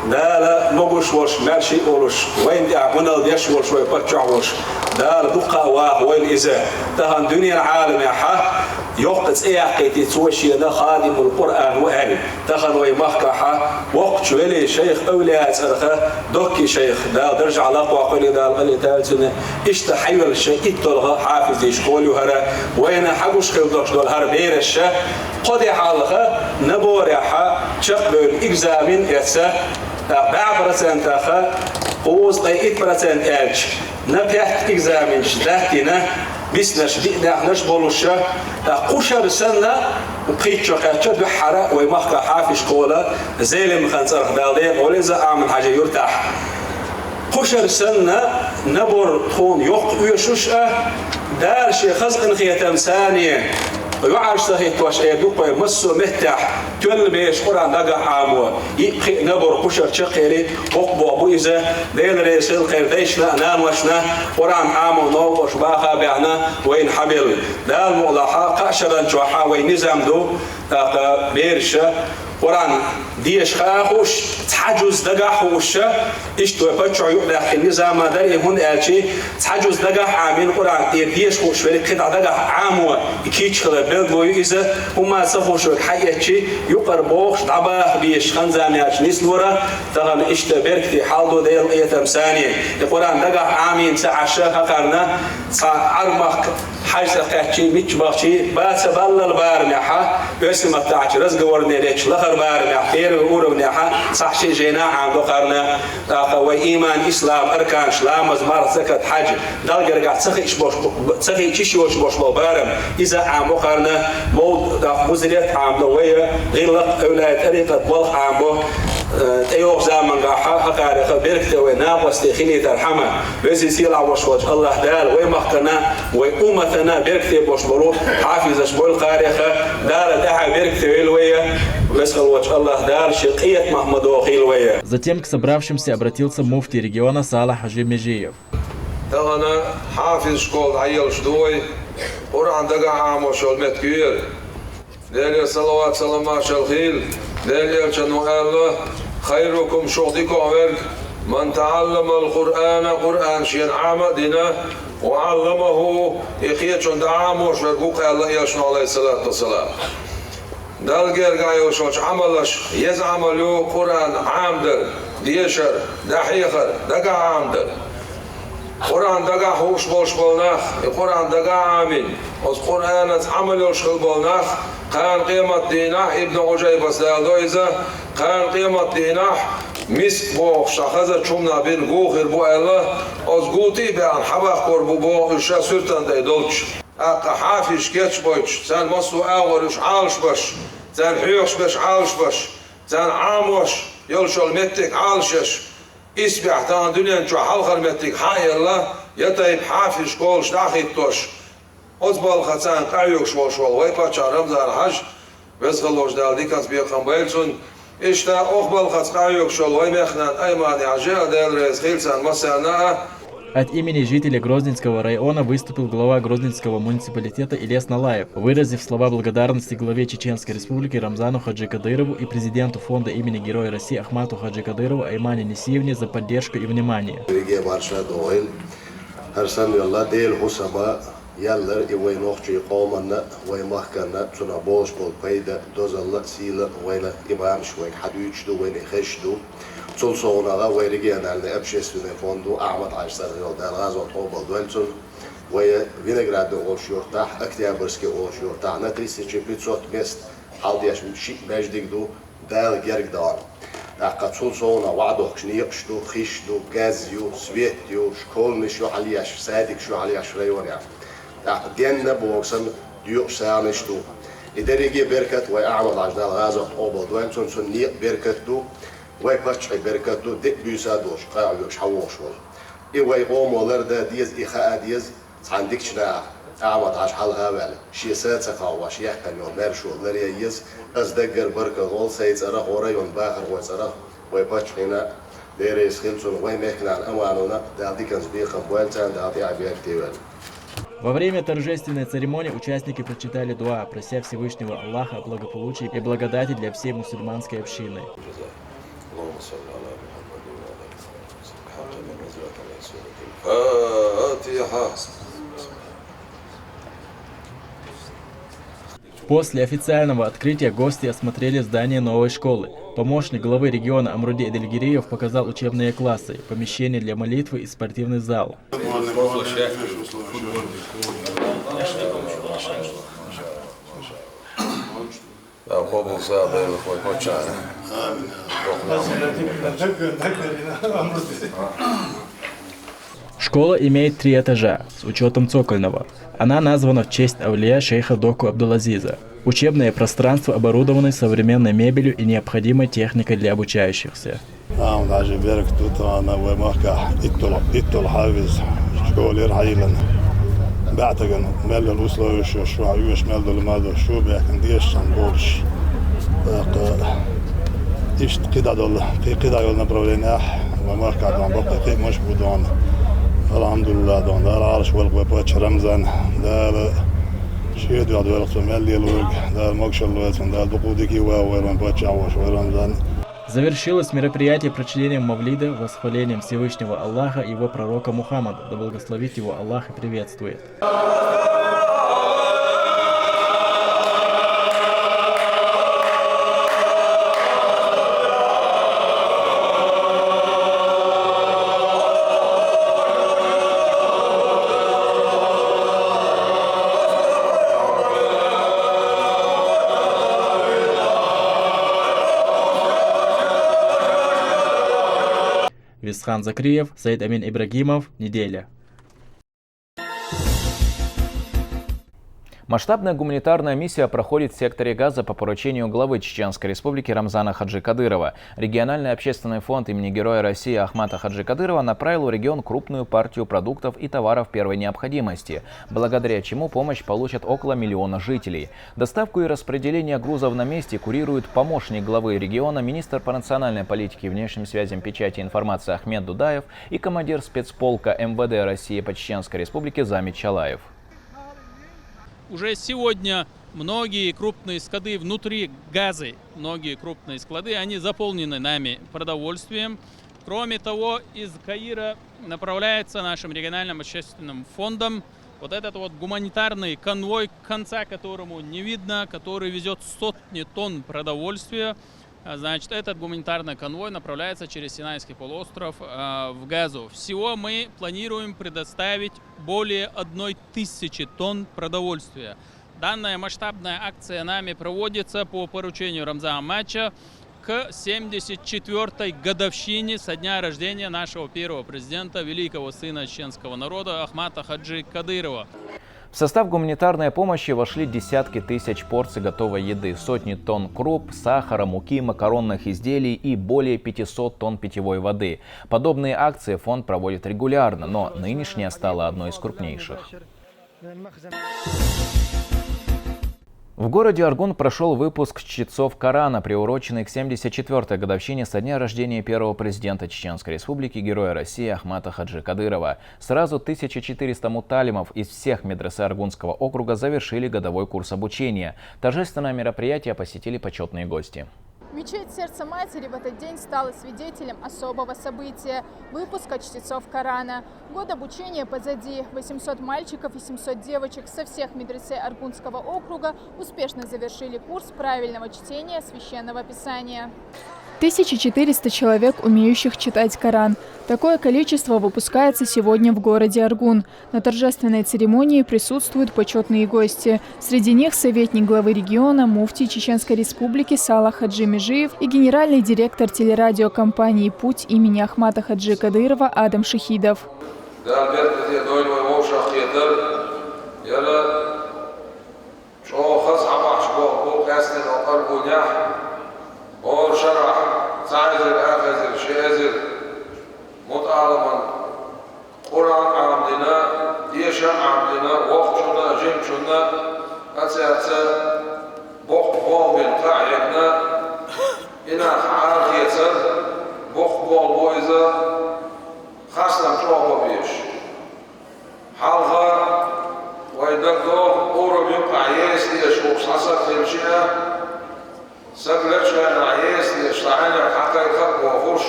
Дала могуш волуш, маьрша а волуш, вайна тӀехь гӀунал деш волуш вай паччахь волуш, Дала дуккха а ваха войла иза. Тахана дуьненан Ӏаламехьа йоккха цӀе яьккхийтина цо шена Хадимул Къуръан ву аьлла. Тахана вай махкахьа воккхачу велий шайх, эвлаяъ цӀарах Докки шайх, Дала даржехь лакхаваккхийла, Дала къинхетам бойла цунна, иштта хьайолуш итталгӀа хьафизийн школа ю хӀара, вайна хьагуш хила долуш долу хӀара бераш а, кхо де хьалха наборехьа чекхбевлла экзамен эцна, бӀе процентах кхузткъе итт процент аьлча, на пять экзаменаш даттийна, биснарш, биъ даьхнарш болуш а, ткъа кхушара санна, пхийтта шо кхаьчча дуьххьара вай махкахь хьафизийн школа Зелимхан цӀарах, Дала декъала волийла иза, Ахьмад-Хьажин юьртахь. Кхушара санна, набор тхуна йоккха оьшуш а, Дала шен хаза къинхетамца, йоӀарш ца хӀиттош, э, дукха вай массо а меттехь тоьлла бераш Къуръан дагахь Ӏамо, йиъ-пхиъ набор кхушара чекхъели, боккха бохам бу иза. Дела реза хила кхеран дайшна а, наношна а, Къуръан Ӏамо новкъарло баха а баьхна, вайна хьабелла. Дала мукъалахь, кхаа шаран чохь вай низам ду, тӀаккха бераш а Къуръан деша хаа хууш, цхьа жуз дагахь хууш а, иштта вай паччахьо юкъадаьккхина низам а дара и, хӀунда аьлча цхьа жуз дагахь Ӏамийна Къуръан, тӀера деша хууш верг кхидӀа дагахь Ӏамо, и кийча хилар билгало ю иза, хӀумма ца хууш верг хьаэцча, юкъара бохуш, дӀабаха безаш хан-зама яьлча нислора, тахана иштта беркате хьал ду, Дела къинхетамца. И Къуръан дагахь Ӏамийна ца Ӏаш а хӀокхарна, цхьа Ӏар-махка хьаьж цӀа кхаьччий, мичча бахчий, бац а баллал барамехьа, оьрсийн маттахь разговорный речь лахара барамехь, первый уровнехьа, цхьа ши жайна а Ӏамадо хӀокхарна, тӀаккха вай иман, ислам, арканаш, ламаз, марха, закат, хьаьж, Далла гергахь ца хиъча йоцуш бош-, ца хиъча йиш йоцуш бош болу барам, иза а Ӏамабо хӀокхарна, мовлид, тӀаккха музарет а Ӏамадо вай, гӀиллакх, эвлаяъ, тӀарикъат, болх а Ӏамабо, э, тӀейогӀучу заманахь хӀокхарех беркате вай накъостий хилийтархьама, Веза-сийлахь волуш волчу АллахӀ Дала вай махкана, вай умматана беркате бош болу хьафизаш бойла кхарех, Дала тӀаьхьа беркате йойла вай, веза волчу АллахӀ Дала шен къинхетамах ма дохийла вай. Затем к собравшимся обратился муфтий региона Салах Хаджи Межиев. Тахана хьафизийн школа дӀаеллаш ду вай, Къуръан дагахь Ӏамош йолу меттиг ю хӀара. Делера салават-салам, маршалла хийла, Делан Элчано аьлла: «Хайрукум», шух дикох верг, «ман таӀалламал Къуръана», Къуръан шена Ӏама а дина, «ва Ӏалламаху», и кхечунна дӀаӀамош верг ву-кх аьлла Элчано, Ӏалайхиссалату вассалам. Далла гергахь йолчу Ӏамалех еза Ӏамал ю Къуръан Ӏамадар, дешар, дӀахьехар, дагахь Ӏамадар. Къуръан дагахь хууш болуш болу нах, и Къуръан дагахь Ӏамийна, оцу Къуръанаца Ӏамал йолуш хилла болу нах, кхана къематдийнахь, Ибн Ӏужайбас даладо иза, кхана къематдийнахь миск бохуш цхьа хазачу хӀуманах бина гу хир бу аьлла, оцу гу тӀе а баьхна хьабаккхор бу боху уьш ша суьртана тӀе долчу. ТӀаккха хьафизаш кечбойтуш, царна массо а агӀор уьш Ӏалашбеш, царна хьоьхуш берш Ӏалашбеш, царна Ӏамош йолуш йолу меттиг Ӏалашъеш, исбаьхьа тахана дуьнен чохь хьалхара меттиг хьа а елла, я тайпа хьафизаш, школаш дӀа а хӀиттош, оцу балхах царна къахьоьгуш волуш волу вай паччахь Рамзан-Хьаьжа, веза хилла волчу Дала диканца бекхам бойла цунна. Иштта оха балхах къахьоьгуш волу вай мехкан нана Аймани-Хьаьжа а, Дела реза хила царна массарна а. От имени жителей Грозненского района выступил глава Грозненского муниципалитета Илес Налаев, выразив слова благодарности главе Чеченской Республики Рамзану Хаджи Кадырову и президенту фонда имени Героя России Ахмату Хаджи Кадырова Аймане Несиевне за поддержку и внимание. Верриге марша догӀийла хӀара санна йолла Делан хӀусама, яьллера и вай нохчийн къоманна а, вай махканна а, цунах болуш болу пайда, дозалла а, сийлалла а вайна имамаш вайга хьадуьйцуш ду, вайна и хезаш ду. Цул совнагӀа вай региональный общественный фонду Ахьмад-Хьаьжа цӀарах йолу, Дала гӀазот къобалдойла цунна, вай Виноградный олуш юьртахь, Октябрьский олуш юьртахь на тысяча пятьсот мест хьалдеш шиъ маьждиг ду, Дала герга догӀу. ТӀаккха цул совнагӀа ваӀдохкуш некъаш ду, хиш ду, газ ю, свет ю, школнаш ю хьалъеш, садикаш ю хьалъеш районехь. ТӀаккха денна боху санна доькъуш сагӀанаш ду. И дерриге беркат вай Ахьмад-Хьаьжа, Дала гӀазот къобалдойла цунна, цунна некъ беркат ду, вай паччахье беркат ду, диъ буьйса а долуш, къахьоьгуш хьавогӀуш волу. И вай къомо лардан деза, и хаа деза, цхьана дикачу нахах Ахьмад-Хьаьжа хьалха а ваьлла, шен са ца кхаош яьккхина йолу маьршо ларъян еза. Аса даггара баркалла олу сайн цӀарах а, вай районан бахархойн цӀарах а вай паччахьна, Дела реза хила цунна, вай мехкан нана Айманина а, Дала диканца бекхам бойла царна, Дала тӀаьхье беркате войла. Во время торжественной церемонии участники прочитали дуа, прося Всевышнего Аллаха о благополучии и благодати для всей мусульманской общины. اللهم صل على محمد وعلى آل محمد. الفاتحة. После официального открытия гости осмотрели здание новой школы. Помощник главы региона Амруди Эдельгириев показал учебные классы, помещение для молитвы и спортивный зал. Школа имеет три этажа, с учётом цокольного. Она названа в честь авлия шейха Доку Абдулазиза. Учебные пространства оборудованы современной мебелью и необходимой техникой для обучающихся. Ахьмад-Хьаьжин беркат ду тахана вай махкахь итталгӀа, итталгӀа хьафиз школера хьайиллина. БаьӀтагана мел йолу условияш йолуш, шу хьан оьшуш мел долу ма ду, шу баьхкина дешаш болуш. ТӀаккха иштта кхидӀа долу, кхи-, кхидӀа йолу направлениехь вай махкахь дон баккхий кхиамаш бу дон. Алхьамдулиллах дон, Дала Ӏалаш валла вай паччахь Рамзан. Дала шен дуьхьа дойла цо мел лелориг, Дала могашалла лойла цунна, Дала дукха дика а ван вайла вайн паччахь а волуш вай Рамзан. Завершилось мероприятие прочтением мавлида, восхвалением Всевышнего Аллаха и его пророка Мухаммада, да благословит его Аллах и приветствует. Висхан Закриев, Саид Амин Ибрагимов, «Неделя». Масштабная гуманитарная миссия проходит в секторе Газа по поручению главы Чеченской Республики Рамзана Хаджи Кадырова. Региональный общественный фонд имени Героя России Ахмата Хаджи Кадырова направил в регион крупную партию продуктов и товаров первой необходимости, благодаря чему помощь получат около миллиона жителей. Доставку и распределение грузов на месте курирует помощник главы региона, министр по национальной политике, внешним связям, печати и информации Ахмед Дудаев и командир спецполка М В Д России по Чеченской Республике Замит Чалаев. Уже сегодня Многие крупные склады внутри Газы, многие крупные склады, они заполнены нами продовольствием. Кроме того, из Каира направляется нашим региональным общественным фондом вот этот вот гуманитарный конвой, конца которому не видно, который везет сотни тонн продовольствия. А, значит, этот гуманитарный конвой направляется через Синайский полуостров, а, в Газу. Всего мы планируем предоставить более одной тысячи тонн продовольствия. Данная масштабная акция нами проводится по поручению Рамзана Ахматовича к семьдесят четвёртой годовщине со дня рождения нашего первого президента, великого сына чеченского народа Ахмата Хаджи Кадырова. В состав гуманитарной помощи вошли десятки тысяч порций готовой еды, сотни тонн круп, сахара, муки, макаронных изделий и более пятисот тонн питьевой воды. Подобные акции фонд проводит регулярно, но нынешняя стала одной из крупнейших. В городе Аргун прошел выпуск чтецов Корана, приуроченный к семьдесят четвёртой годовщине со дня рождения первого президента Чеченской Республики, Героя России Ахмата Хаджи Кадырова. Сразу тысяча четыреста муталимов из всех медресе Аргунского округа завершили годовой курс обучения. Торжественное мероприятие посетили почетные гости. Мечеть Сердца Матери в этот день стала свидетелем особого события – выпуска чтецов Корана. Год обучения позади. Восемьсот мальчиков и семьсот девочек со всех медресе Аргунского округа успешно завершили курс правильного чтения Священного Писания. Тысяча четыреста человек, умеющих читать Коран. Такое количество выпускается сегодня в городе Аргун. На торжественной церемонии присутствуют почетные гости. Среди них советник главы региона, муфтий Чеченской Республики Салах Хаджи Межиев и генеральный директор телерадиокомпании «Путь» имени Ахмата Хаджи Кадырова Адам Шахидов. Дала беркате дойла вай вовшахъхетар, яра чӀоагӀа хаза хӀамаш болх бу къаьстина Аргунехь, боху шарахь цхьа эзар, ах эзар, ши эзар муталаман Къуръан Ӏамадина, деша Ӏамадина, воккхачунна а, жимачунна а, цаьрца боккха болх бина кхаъ хьегна, и нах хьалхецар, боккха болх бу иза, хастам чӀоагӀа бан безаш. Хьалха вай дагадогӀу, урам юккъехь еса дезаш волу цхьа саг хилча а, саг лечхьана еса дезаш цхьа хьенех хьакхайкха а бохуш,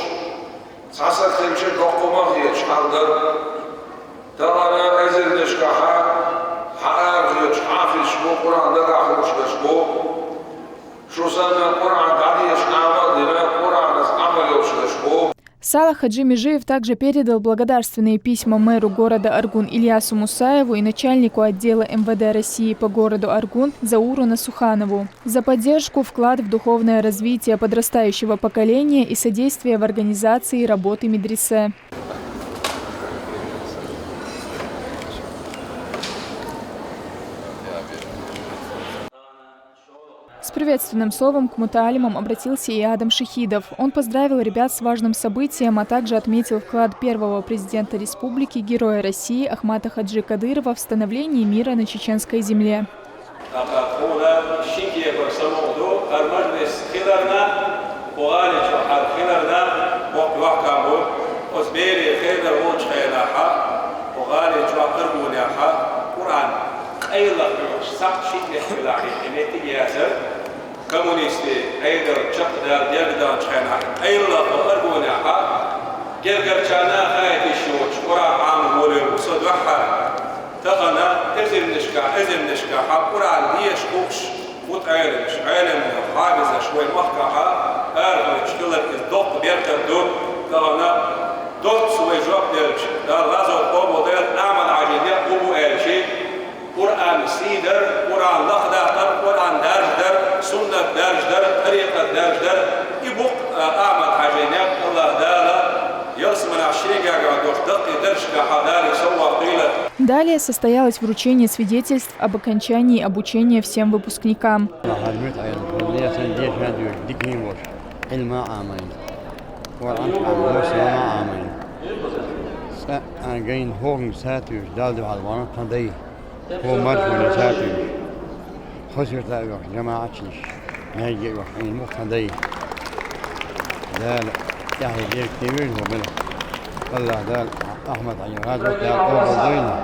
цхьа саг хилча доккхума а хеташ хьал дара. Тахана эзарнашкахьа хьан арахоьцуш хьафизаш бу, Къуръан дагахь хууш берш бу. Шу санна Къуръан дӀадеша Ӏамал а дина, Къуръанца Ӏамал йолуш берш бу. Салах Хаджи Межиев также передал благодарственные письма мэру города Аргун Ильясу Мусаеву и начальнику отдела МВД России по городу Аргун Зауру Насуханову за поддержку, вклад в духовное развитие подрастающего поколения и содействие в организации работы медресе. С приветственным словом к муталимам обратился и Адам Шахидов. Он поздравил ребят с важным событием, а также отметил вклад первого президента республики, Героя России Ахмата Хаджи Кадырова в становление мира на чеченской земле. Тхуна ши кепара самукъа ду, хӀара мажлис хиларна, кху гӀали чохь хӀара хиларна боккха йоккхам бу. Оцу берийн хедар волчу хенахьа, кху гӀали чохь Аргунехьа Къуръан къайлаха хьоьхуш, схьа шиъ тӀехвелахь и меттиг яцара. Коммунистийн Ӏедал чекхдала дерг даьллачу хенахь, къайлаха Аргунехьа гергарчарна а хаийта йиш йоцуш Къуръан Ӏамор волийла ву со дуьххьара. Тахана эзарнашкахь, эзарнашкахьа Къуръан деша хууш, мутаӀеламаш, Ӏеламнах, хьафизаш вайн махкахьа арахоьцуш хилар иза доккха беркат ду. Тахана доцца вай жоп делча, Дала лазо къобалдойла, Ахьмад-Хьаьжин некъ хӀун бу аьлча, Къуръан сий дар, Къуръан лахдаккхар, Къуръан даржадар, суннат даржадар, тарикъат даржадар, и бу-кх Ахьмад-Хьаьжин некъ. АллахӀ Дала ялсаманехь шен гергахь долуш даккхий даржашкахьа Дала и совгӀат хуьлда. Далее состоялось вручение свидетельств об окончании обучения всем выпускникам. Ахьмад-Хьаьжин, хӀун лесан деша а доьшуш, дика хӀума волуш, Ӏилма а Ӏамийна, Къуръан а Ӏамийна, массо а Ӏамийна. Цкъа а гайна хӀокхунга сатуьйсуш, Далла дуьхьал вахана тхан дай. ХӀун марш ван сатуьйсуш, хьо сирта а оьхуш, жамаӀат а йиш, маьждиге а оьхуш Ӏийна бу тхан дай. Дала тӀаьхье дерг тевира хӀун мила. АллахӀ Дала Ахьмад-Хьаьжин гӀазот Дала къобалдойла.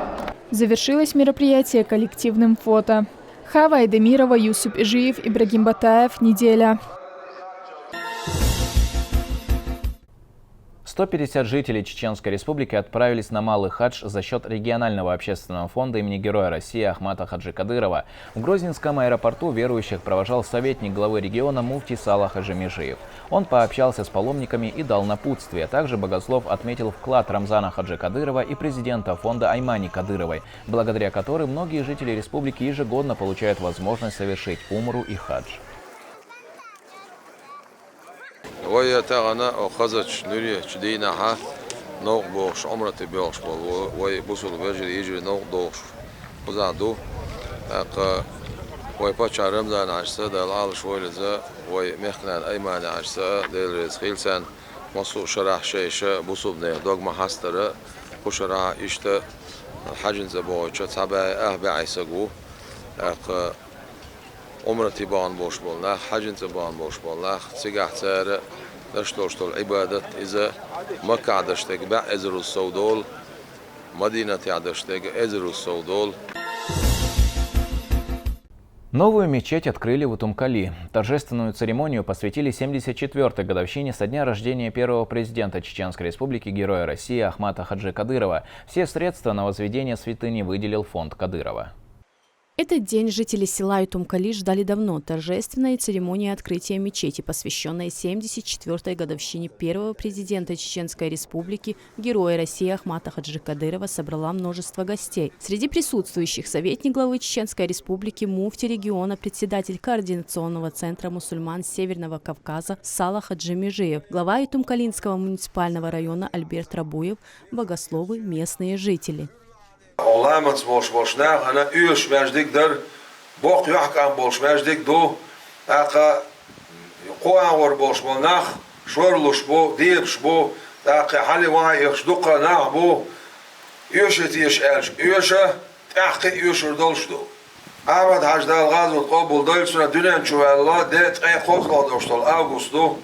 Завершилось мероприятие коллективным фото. Хава Айдемирова, Юсуп Ижиев, Ибрагим Батаев. Неделя. Сто пятьдесят жителей Чеченской Республики отправились на Малый хадж за счет регионального общественного фонда имени Героя России Ахмата Хаджи Кадырова. В Грозненском аэропорту верующих провожал советник главы региона муфтий Салах Хаджи Межиев. Он пообщался с паломниками и дал напутствие. Также богослов отметил вклад Рамзана Хаджи Кадырова и президента фонда Аймани Кадыровой, благодаря которым многие жители республики ежегодно получают возможность совершить умру и хадж. Вай тахан оха хазачу нуьрачу дийнахьа новкъа бохуш, Ӏумрате боьлхуш болу вай бусулба вежарий, йижарий новкъа дохуш кхузахь ду. ТӀаккха вай паччахь Рамзан-Хьаьжас, Дала Ӏалаш войла иза, вай мехкан нана Аймани-Хьаьжас, Дела реза хуьлда царна, массо а шарахь шайша бусулба нехан дог ма хьастара, кху шарахь иштта хьаьжин цӀа бохучу цхьа бӀе ах бӀе стаг ву. ТӀаккха Ӏумрате бахана болуш болу нах, хьаьжин цӀа бахана болуш болу нах, цигахь цара деш долуш долу Ӏибадат, иза Маккахь деш дерг бӀе эзарал сов долу, Мадинатехь деш дерг эзарал сов долу. Новую мечеть открыли в Утумкали. Торжественную церемонию посвятили семьдесят четвёртой годовщине со дня рождения первого президента Чеченской Республики, Героя России Ахмата Хаджи Кадырова. Все средства на возведение святыни выделил фонд Кадырова. Этот день жители села Ютумкали ждали давно. Торжественная церемония открытия мечети, посвященная семьдесят четвёртой годовщине первого президента Чеченской Республики, Героя России Ахмата Хаджи Кадырова, собрала множество гостей. Среди присутствующих советник главы Чеченской Республики, муфтий региона, председатель Координационного центра мусульман Северного Кавказа Салах Хаджи Межиев, глава Ютумкалинского муниципального района Альберт Рабуев, богословы, местные жители. Ламаз болуш болчу нахана оьшуш маьждиг дара, боккха юьхькӀам болуш маьждиг ду, тӀаккха кхо агӀор болуш болу нах шорлуш бу, дебаш бу, тӀаккха хьале вахьа-эхаш дуккха нах бу, оьший теша аьлча оьшу, тӀаьхьа кхин а оьшур долуш ду. Ахьмад-Хьаьжа, Дала гӀазот къобалдойла, цуьнан дуьнен чу ваьлла де ткъе кхоалгӀа долуш долу август ду.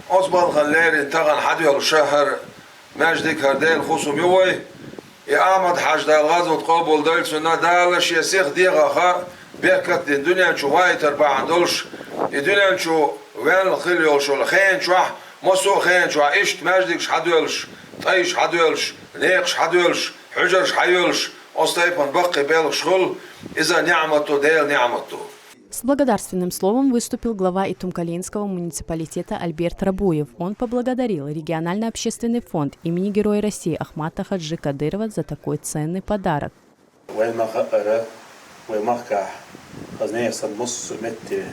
Оцу балхана леррина тахана хьадоьллуш хӀара маьждиг, хӀара Делан хӀусам ю вай. И Ахьмад-Хьаьжа, Дала гӀазот къобалдойла цуьнан, Дала шен сиха дегӀаха беркат а дина, дуьнен чу вайтар бахьана долуш, и дуьнен чу ваьлла хилла йолуш йолу хенан чохь, массо а хенан чохь иштта маьждигаш хьадоьллуш, тӀайш хьадоьллуш, некъаш хьадоьллуш, хьуьжарш хьайоьллуш, оцу тайпана баккхий белхаш хуьлу, иза неӀмат ду, Делан неӀмат ду. С благодарственным словом выступил глава Итумкалинского муниципалитета Альберт Рабуев. Он поблагодарил региональный общественный фонд имени Героя России Ахмата Хаджи Кадырова за такой ценный подарок. Вайна ма-хаъара, вай махкахь, хаза нехан санна массо а метте,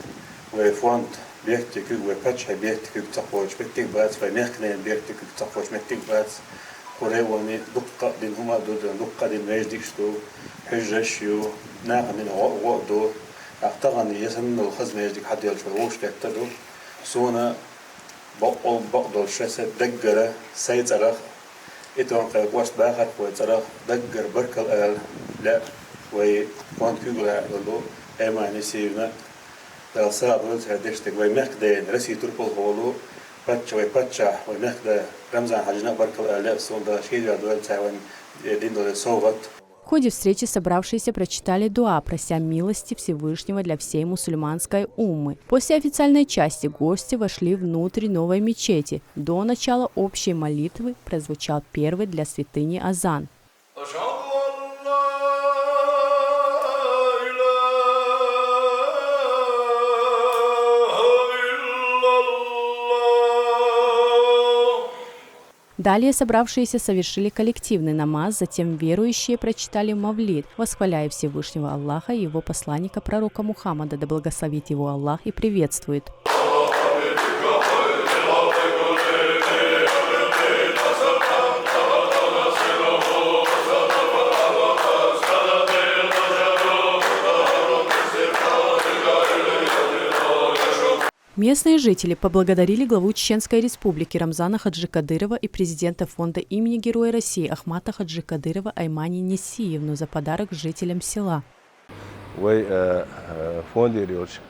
вай фонд бехке куьг, вай паччахьан бехке куьг ца кхочуш меттиг бац, вай мехкан ненан бехке куьг ца кхочуш меттиг бац. Кху районе дуккха а дина хӀума а ду, дуккха а дина маьждигаш ду, хьуьжарш а ю, нахана дина гӀо а, гӀо а ду. ТӀаккха тахана я санна долу хаза маьждиг хьаделлачу вай вовшахкхетта а ду. Суна бакъ-, бакъдолуш, сайн даггара, сайн цӀарах, Итумкалин кӀоштан бахархойн цӀарах даггара баркалла ала лаьа вай фонд куьйгалла йолу Аймани Сиевна. Дала сагӀа дойла церан дешдерг, вай мехкан дена, Россин турпалхо волу паччахь, вай паччахьна, вай мехкан дена Рамзан-Хьаьжина а баркалла ала лаьа суна, Дала шен дуьхьа дойла цара вайна дина долу совгӀат. В ходе встречи собравшиеся прочитали дуа, прося милости Всевышнего для всей мусульманской уммы. После официальной части гости вошли внутрь новой мечети. До начала общей молитвы прозвучал первый для святыни азан. Далее собравшиеся совершили коллективный намаз, затем верующие прочитали мавлид, восхваляя Всевышнего Аллаха и Его посланника пророка Мухаммада, да благословит его Аллах и приветствует. Местные жители поблагодарили главу Чеченской Республики Рамзана Хаджи Кадырова и президента фонда имени Героя России Ахмата Хаджи Кадырова Аймани Несиевну за подарок жителям села. Вай фондера йолчу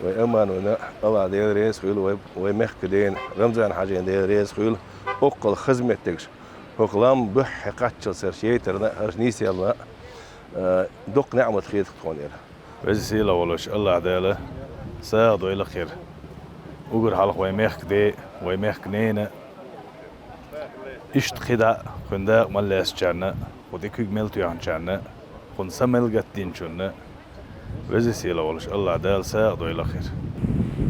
вай Айманина Аллах Дела реза хуьлда, вай мехкан дена Рамзан-Хьаьжина Дела реза хуьлда, оккхул хаза меттигаш хӀокху лам буьххье кхаччалц хӀара яйтарна, хӀара нийсъяларна доккха неӀмат хетарг тхуна яра. Веза-Сийлахь волуш АллахӀ Дала сагӀа дойла кхера уггар хьалха вайн мехкан ден, вайн мехкан ненан, иштта кхидӀа кхуьнан дакъа мел лаьцначарна, кху тӀе куьг мел тоьхначарна, кхунна са мел гатдинчунна, Веза-Сийлахь волуш АллахӀ Дала сагӀа дойла кхера.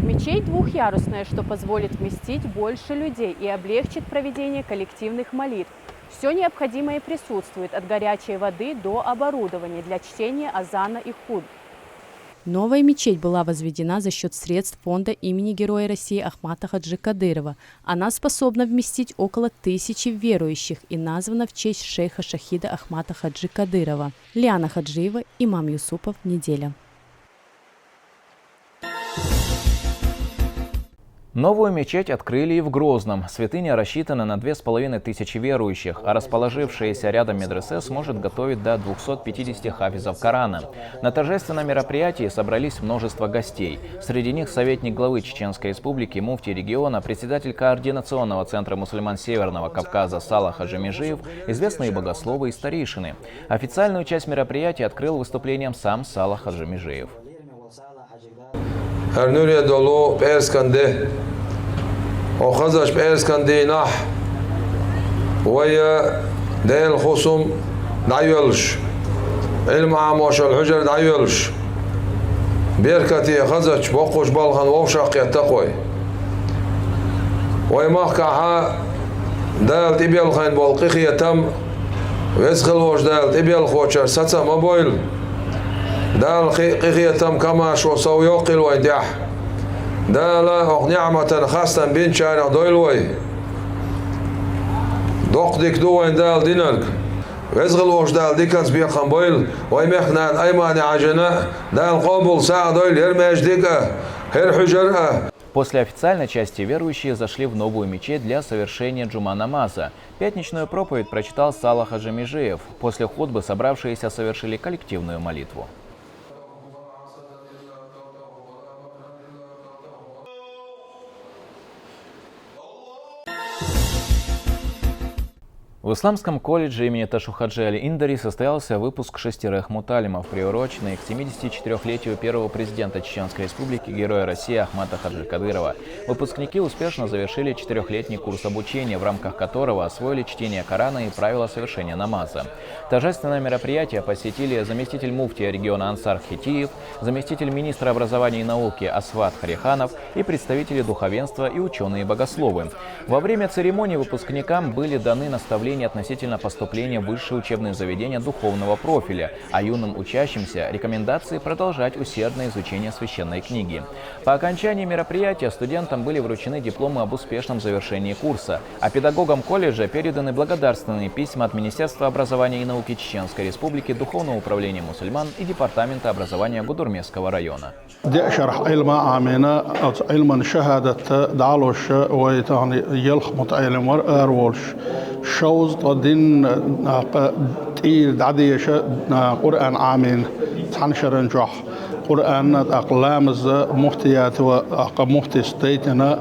Мечеть двухъярусная, что позволит вместить больше людей и облегчит проведение коллективных молитв. Всё необходимое присутствует, от горячей воды до оборудования для чтения азана и хутб. Новая мечеть была возведена за счёт средств фонда имени Героя России Ахмата Хаджи Кадырова. Она способна вместить около тысячи верующих и названа в честь шейха-шахида Ахмата Хаджи Кадырова. Лиана Хаджиева, Имам Юсупов, «Неделя». Новую мечеть открыли и в Грозном. Святыня рассчитана на две с половиной тысячи верующих, а расположившаяся рядом медресе сможет готовить до двухсот пятидесяти хафизов Корана. На торжественном мероприятии собрались множество гостей. Среди них советник главы Чеченской Республики, муфтий региона, председатель Координационного центра мусульман Северного Кавказа Салах Хаджи Межиев, известные богословы и старейшины. Официальную часть мероприятия открыл выступлением сам Салах Хаджи Межиев. ХӀара нуьре долу пӀераскан де, хӀокху хазачу пӀераскан дийнахь вай Делан хӀусам дӀайоьллуш, Ӏилма Ӏамош йолу хьуьжар дӀайоьллуш, беркате хазачу боккхачу балхана вовшахкхетта-кх вай. Вай махкахь Дала тӀебелхийна болу къинхетам, Веза хилла волчу Дала тӀебелхочуьра сацам ма бойла. Дала кхин а къинхетам, комаьршо сов йоккхийла вайн тӀехь. Дала хӀокху неӀматан хастам бинчарах дойла вай. Доккха дика ду вайн Дала динарг. Веза хилла волчу Дала диканца бекхам бойла. Вайн мехкан нана Аймани Хьаьжина Дала къобал сагӀа дойла хӀара маьждиг а, хӀара хьуьжар а. После официальной части верующие зашли в новую мечеть для совершения джума-намаза. Пятничную проповедь прочитал Салах Хаджи Межиев. После хутбы собравшиеся совершили коллективную молитву. В Исламском колледже имени Ташо-Хаджи Аль-Индари состоялся выпуск шестерых муталимов, приуроченный к семидесятичетырёхлетию первого президента Чеченской Республики, Героя России Ахмата Хаджи Кадырова. Выпускники успешно завершили четырёхлетний курс обучения, в рамках которого освоили чтение Корана и правила совершения намаза. Торжественное мероприятие посетили заместитель муфтия региона Ансар Хитиев, заместитель министра образования и науки Асват Хариханов и представители духовенства и учёные-богословы. Во время церемонии выпускникам были даны наставления относительно поступления в высшие учебные заведения духовного профиля, а юным учащимся — рекомендации продолжать усердное изучение священной книги. По окончании мероприятия студентам были вручены дипломы об успешном завершении курса, а педагогам колледжа переданы благодарственные письма от Министерства образования и науки Чеченской Республики, Духовного управления мусульман и Департамента образования Гудермесского района. Деа шарахь Ӏилма Ӏамийна, оцу Ӏилман шахӀадат дӀалуш, вай тахана ялх мутаӀеллим вара араволуш. Шовзткъа дин, а, къа-, тӀера дӀадеша, а, Къуръан Ӏамийна цхьана шеран чохь. Къуръан, тӀаккха ламаз, муфтият ван, тӀаккха муфтис дайтина,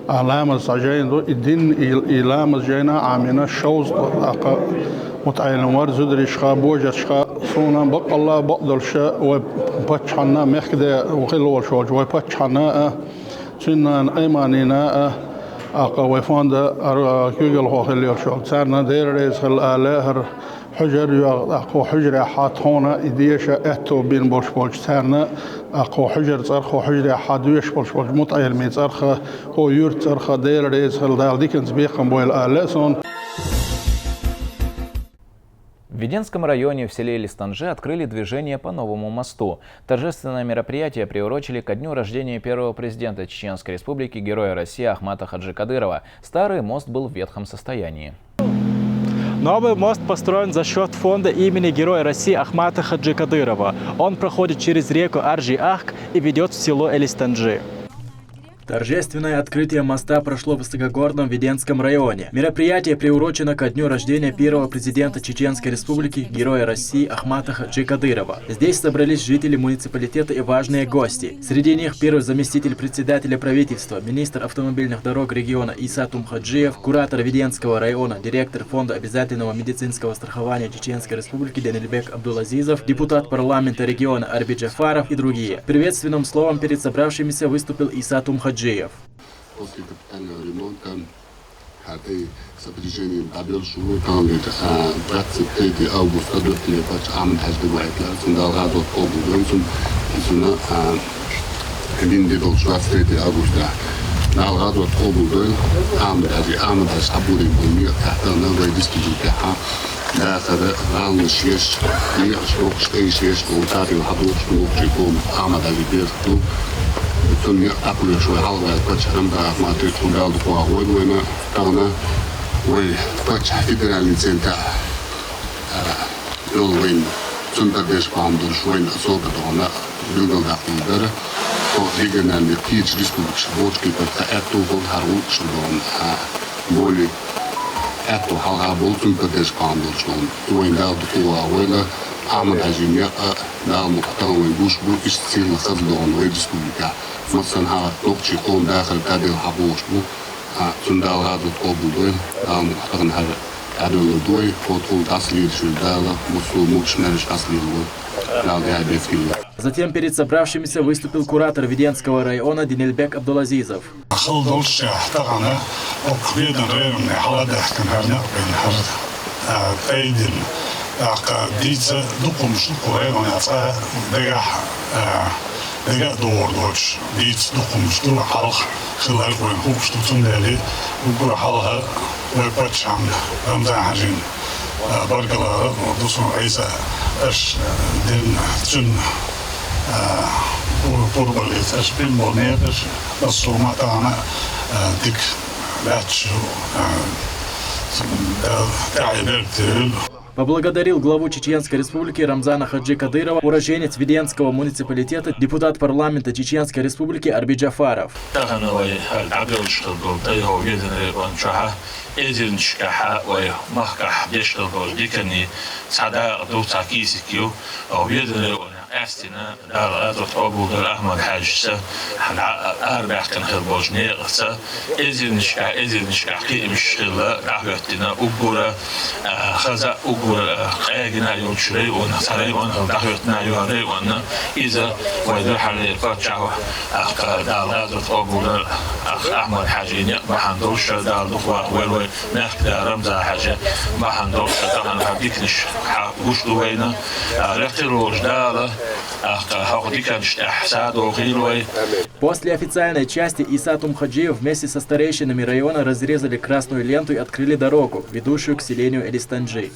а, ламаз цхьа жайна ду, и дин, и, и ламаз жайна Ӏамийна шовзткъа, тӀаккха мутаӀеллим вара, зударшка, божаршка. Суна баккъалла бакъдолуш вай паччахьна, мехкаде хилла волуш волчу вай паччахьна а, цуьнан Айманина а, тӀаккха вай фонда ар-, куьйгалхо хилла йолуш волу. Царна Дела реза хила ала хӀара хьуьжар йоьгӀу, тӀаккха хьуьжарехь тхуна и деша аьтто бина болуш болчу царна, тӀаккха хьуьжар цӀарах, хьуьжарехь доьшуш болуш болчу мутаӀеллимийн цӀарах, юьртан цӀарах Дела реза хила, Дала диканца бекхам бойла ала лаьа суна. В Веденском районе в селе Элистанджи открыли движение по новому мосту. Торжественное мероприятие приурочили ко дню рождения первого президента Чеченской Республики, Героя России Ахмата Хаджи Кадырова. Старый мост был в ветхом состоянии. Новый мост построен за счёт фонда имени Героя России Ахмата Хаджи Кадырова. Он проходит через реку Аржи-Ахк и ведёт в село Элистанджи. Торжественное открытие моста прошло в высокогорном Веденском районе. Мероприятие приурочено ко дню рождения первого президента Чеченской Республики, Героя России Ахмата Хаджи Кадырова. Здесь собрались жители муниципалитета и важные гости. Среди них первый заместитель председателя правительства, министр автомобильных дорог региона Иса Тумхаджиев, куратор Веденского района, директор Фонда обязательного медицинского страхования Чеченской Республики Денельбек Абдулазизов, депутат парламента региона Арби Джафаров и другие. Приветственным словом перед собравшимися выступил Иса Тумхаджиев. После капитального ремонта, а, и сопряжение добил шуру там, а, двадцать третьего августа до хлеба, а, мы даже бывает, а, сюда газот обувь, и сюда, а, Винди был двадцать третьего августа. Налгазот обувь, а, мы даже, а, мы даже обувь, мы, а, на войдиски, а, Даха да, гӀалмаш еш, ниъаш бохуш, тӀе еш, гӀултӀатил хьадухуш, духучи ком, Ахьмад-Хьажи берх ду. Цунна ниъ тӀакхоьхьуш вай хьалхаваьлла паччахь Рамзан Ахматович, цунна Дала дукха вахавойла вайна, тахана вай паччахь федеральный центр, а, йолу вайна, цунна тӀе деш бахьана долуш вайна особо догӀна билгалдаккхалла дара. Хьо региональный кхечу республикаш бохучу кепара тхан аьтту хӀума хьара гӀуллакхаш догӀна, а, боли аьтту хьалха болу цунна тӀе деш бахьана долуш догӀна. Вайн Дала дукха вахавойла, Ахьмад-Хьажин некъ а, Дала мукъ а тахана вайн гуш бу, иштта сирла хаза догӀна вай республика. Массанхьа нохчий къоман дахар тӀадилла хьабохуш бу, а, цунна Дала гӀазот къобалдойла, Дала мукъ а тахана хьара дӀадоьллур ду вай, хӀокхул дӀасалелаш вай Дала, массо а мукъаш мераш дӀасалело вай. Дала дехьа бецкъийла. Затем перед собравшимися выступил куратор Веденского района Денельбек Абдулазизов. Хала долуш тахана окху Ведан районна хьаладаьхкина хӀара некъ бен хӀара, а, тӀайдина. ТӀаккха дийца дукха хӀумаш ду кху районехь цкъа дагахь, а, дага а догӀур доцуш. Дийца дукха хӀумаш ду, хьалха хилларг вайна хууш ду, цундела уггар хьалха вай паччахьна Рамзан-Хьажин, а, баркалла а ду суна Ӏийса, аша, а, дина цуьнан, а, пур-, пурбаллица аша бина болу некъаш, массо а ма тахана, а, дика лаьтташ ю, а, тӀаьхье берг тевлла. Поблагодарил главу Чеченской Республики Рамзана Хаджи Кадырова уроженец Веденского муниципалитета, депутат парламента Чеченской Республики Арби Джафаров. Тахана вай хӀара дӀабевллаш хир долу тӀай хӀокху Веданан район чохь а, эзарнашкахь а вай махкахь деш хир долу диканийн цхьа дакъа ду, цхьа кийсак ю, хӀокху Веданан районехь къаьстина. Дала гӀазот къобалдойла Ахьмад-Хьаьжас, хьан арабаьхкина хир болчу некъаца, эзарнашкахь, эзарнашкахь кхиамаш хилла дӀахӀоьттина уггара, а, хаза а уггара, а, къегина йолчу районах, цхьа район хилла дӀахӀоьттина йолу районна, иза вай дуьххьарлера паччахь, а, Дала гӀазот къобалдойла, а, Ахьмад-Хьаьжин некъ бахьана долуш, Дала дукха вахавойла вай. Мехкда Рамзан-Хьаьжа бахьана долуш тахана хьан диканаш хьан гуш ду вайна, а, лекхира волчу Дала, а, хьох диканаш тӀехь садо хийла вай. После официальной части Иса Тумхаджиев вместе со старейшинами района разрезали красную ленту и открыли дорогу, ведущую к селению Элистанджи.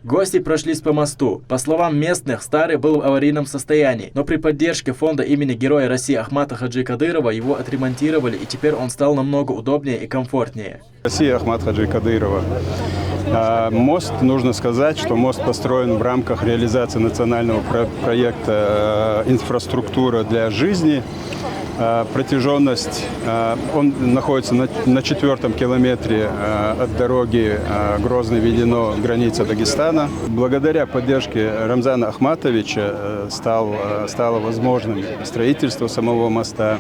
Гости прошлись по мосту. По словам местных, старый был в аварийном состоянии, но при поддержке фонда имени Героя России Ахмата Хаджи Кадырова его отремонтировали, и теперь он стал намного удобнее и комфортнее. России Ахмат Хаджи Кадырова. А, мост, нужно сказать, что мост построен в рамках реализации национального про-, проекта, э, «Инфраструктура для жизни». А, протяжённость, а, он находится на, на четвёртом километре, а, от дороги, а, Грозный — Ведено, граница Дагестана. Благодаря поддержке Рамзана Ахматовича, э, стал, э, стало возможным строительство самого моста.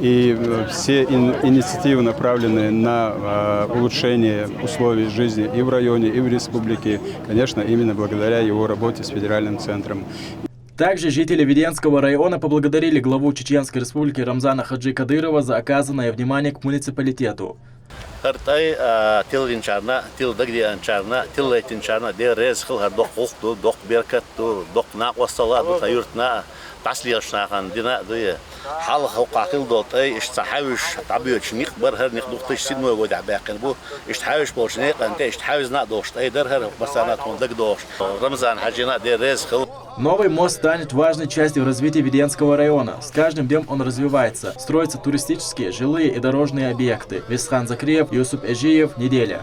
И, э, все ин-, инициативы, направленные на, э, улучшение условий жизни и в районе, и в республике, конечно, именно благодаря его работе с федеральным центром. Также жители Веденского района поблагодарили главу Чеченской Республики Рамзана Хаджи Кадырова за оказанное внимание к муниципалитету. ХӀара тӀай, а, тиллинчарна, тилла дагадеанчарна, тиллайтинчарна Дела реза хила, хӀара доккха гӀуллакх ду, доккха беркат ду, доккха накъосталла ду тхан юьртана а, дӀасалелаш нахана дина а ду. Хьалха хӀокхахь хилла долу тӀай, иштта цхьа хьаьвзаш дӀабоьдуш некъ бара хӀара, некъ дукха тыш синмой вой тӀехь баьккхина бу, иштта хьаьвзаш болчу некъана тӀе иштта хьаьвзина а долуш тӀай дара хӀара, массарна а тхуна дагадогӀуш. Рамзан-Хьаьжина а Дела реза хила. Новый мост станет важной частью развития Веденского района. С каждым днем он развивается. Строятся туристические, жилые и дорожные объекты. Весхан Закриев, Юсуп Эжиев, «Неделя».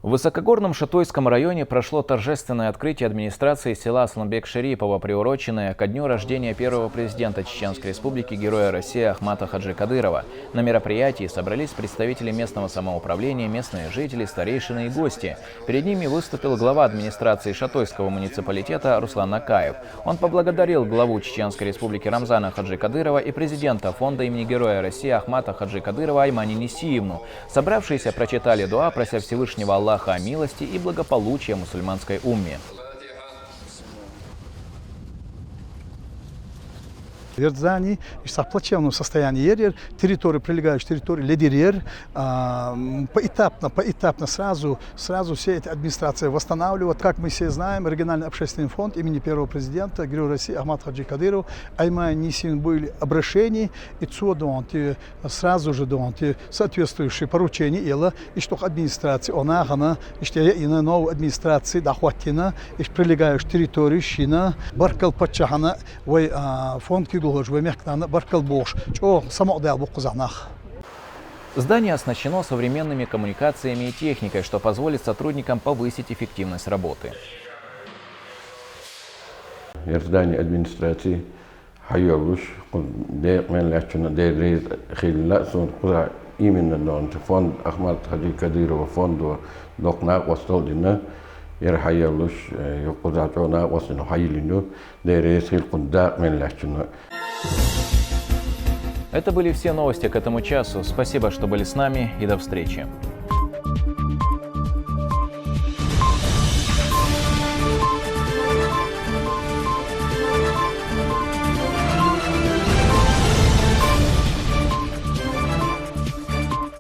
В высокогорном Шатуйском районе прошло торжественное открытие администрации села Асланбек-Шерипово, приуроченное ко дню рождения первого президента Чеченской Республики, Героя России Ахмата Хаджи Кадырова. На мероприятии собрались представители местного самоуправления, местные жители, старейшины и гости. Перед ними выступил глава администрации Шатуйского муниципалитета Руслан Акаев. Он поблагодарил главу Чеченской Республики Рамзана Хаджи Кадырова и президента фонда имени Героя России Ахмата Хаджи Кадырова Аймани Нисиевну. Собравшиеся прочитали дуа, прося Всевышнего Аллаха о милости и благополучия мусульманской умме. Ер здани иш в плачевном состоянии ер, ер, территория, прилегающая территория, ледир ер, а, м, поэтапно, поэтапно сразу, сразу все эти администрации восстанавливать. Как мы все знаем, региональный общественный фонд имени первого президента, Героя России Ахмат Хаджи Кадыров, Аймани Нисиевну были обращений, и цо донти, сразу же донти соответствующие поручения илла, ишта администрация, она хана, ишта ина новая администрация, дохватина, иш прилегающая территория, шина, баркал паччахьана, вай, а, фонд киглугаш, вай мехкана, баркал бохш, чо самохдал бу кхузахьа нах. Здание оснащено современными коммуникациями и техникой, что позволит сотрудникам повысить эффективность работы. Ер здани администрации хьайолуш, кху декъа мел лаьттачунна Дела реза хилла, сона кхуза именно донча фонд, Ахмат Хаджи Кадырова фондо доккха накъостал дина, ер хьайолуш, э, кхуза чӀо накъостал хьайиллина, Дела реза хилла кху декъа мел лаьттачунна. Это были все новости к этому часу. Спасибо, что были с нами, и до встречи.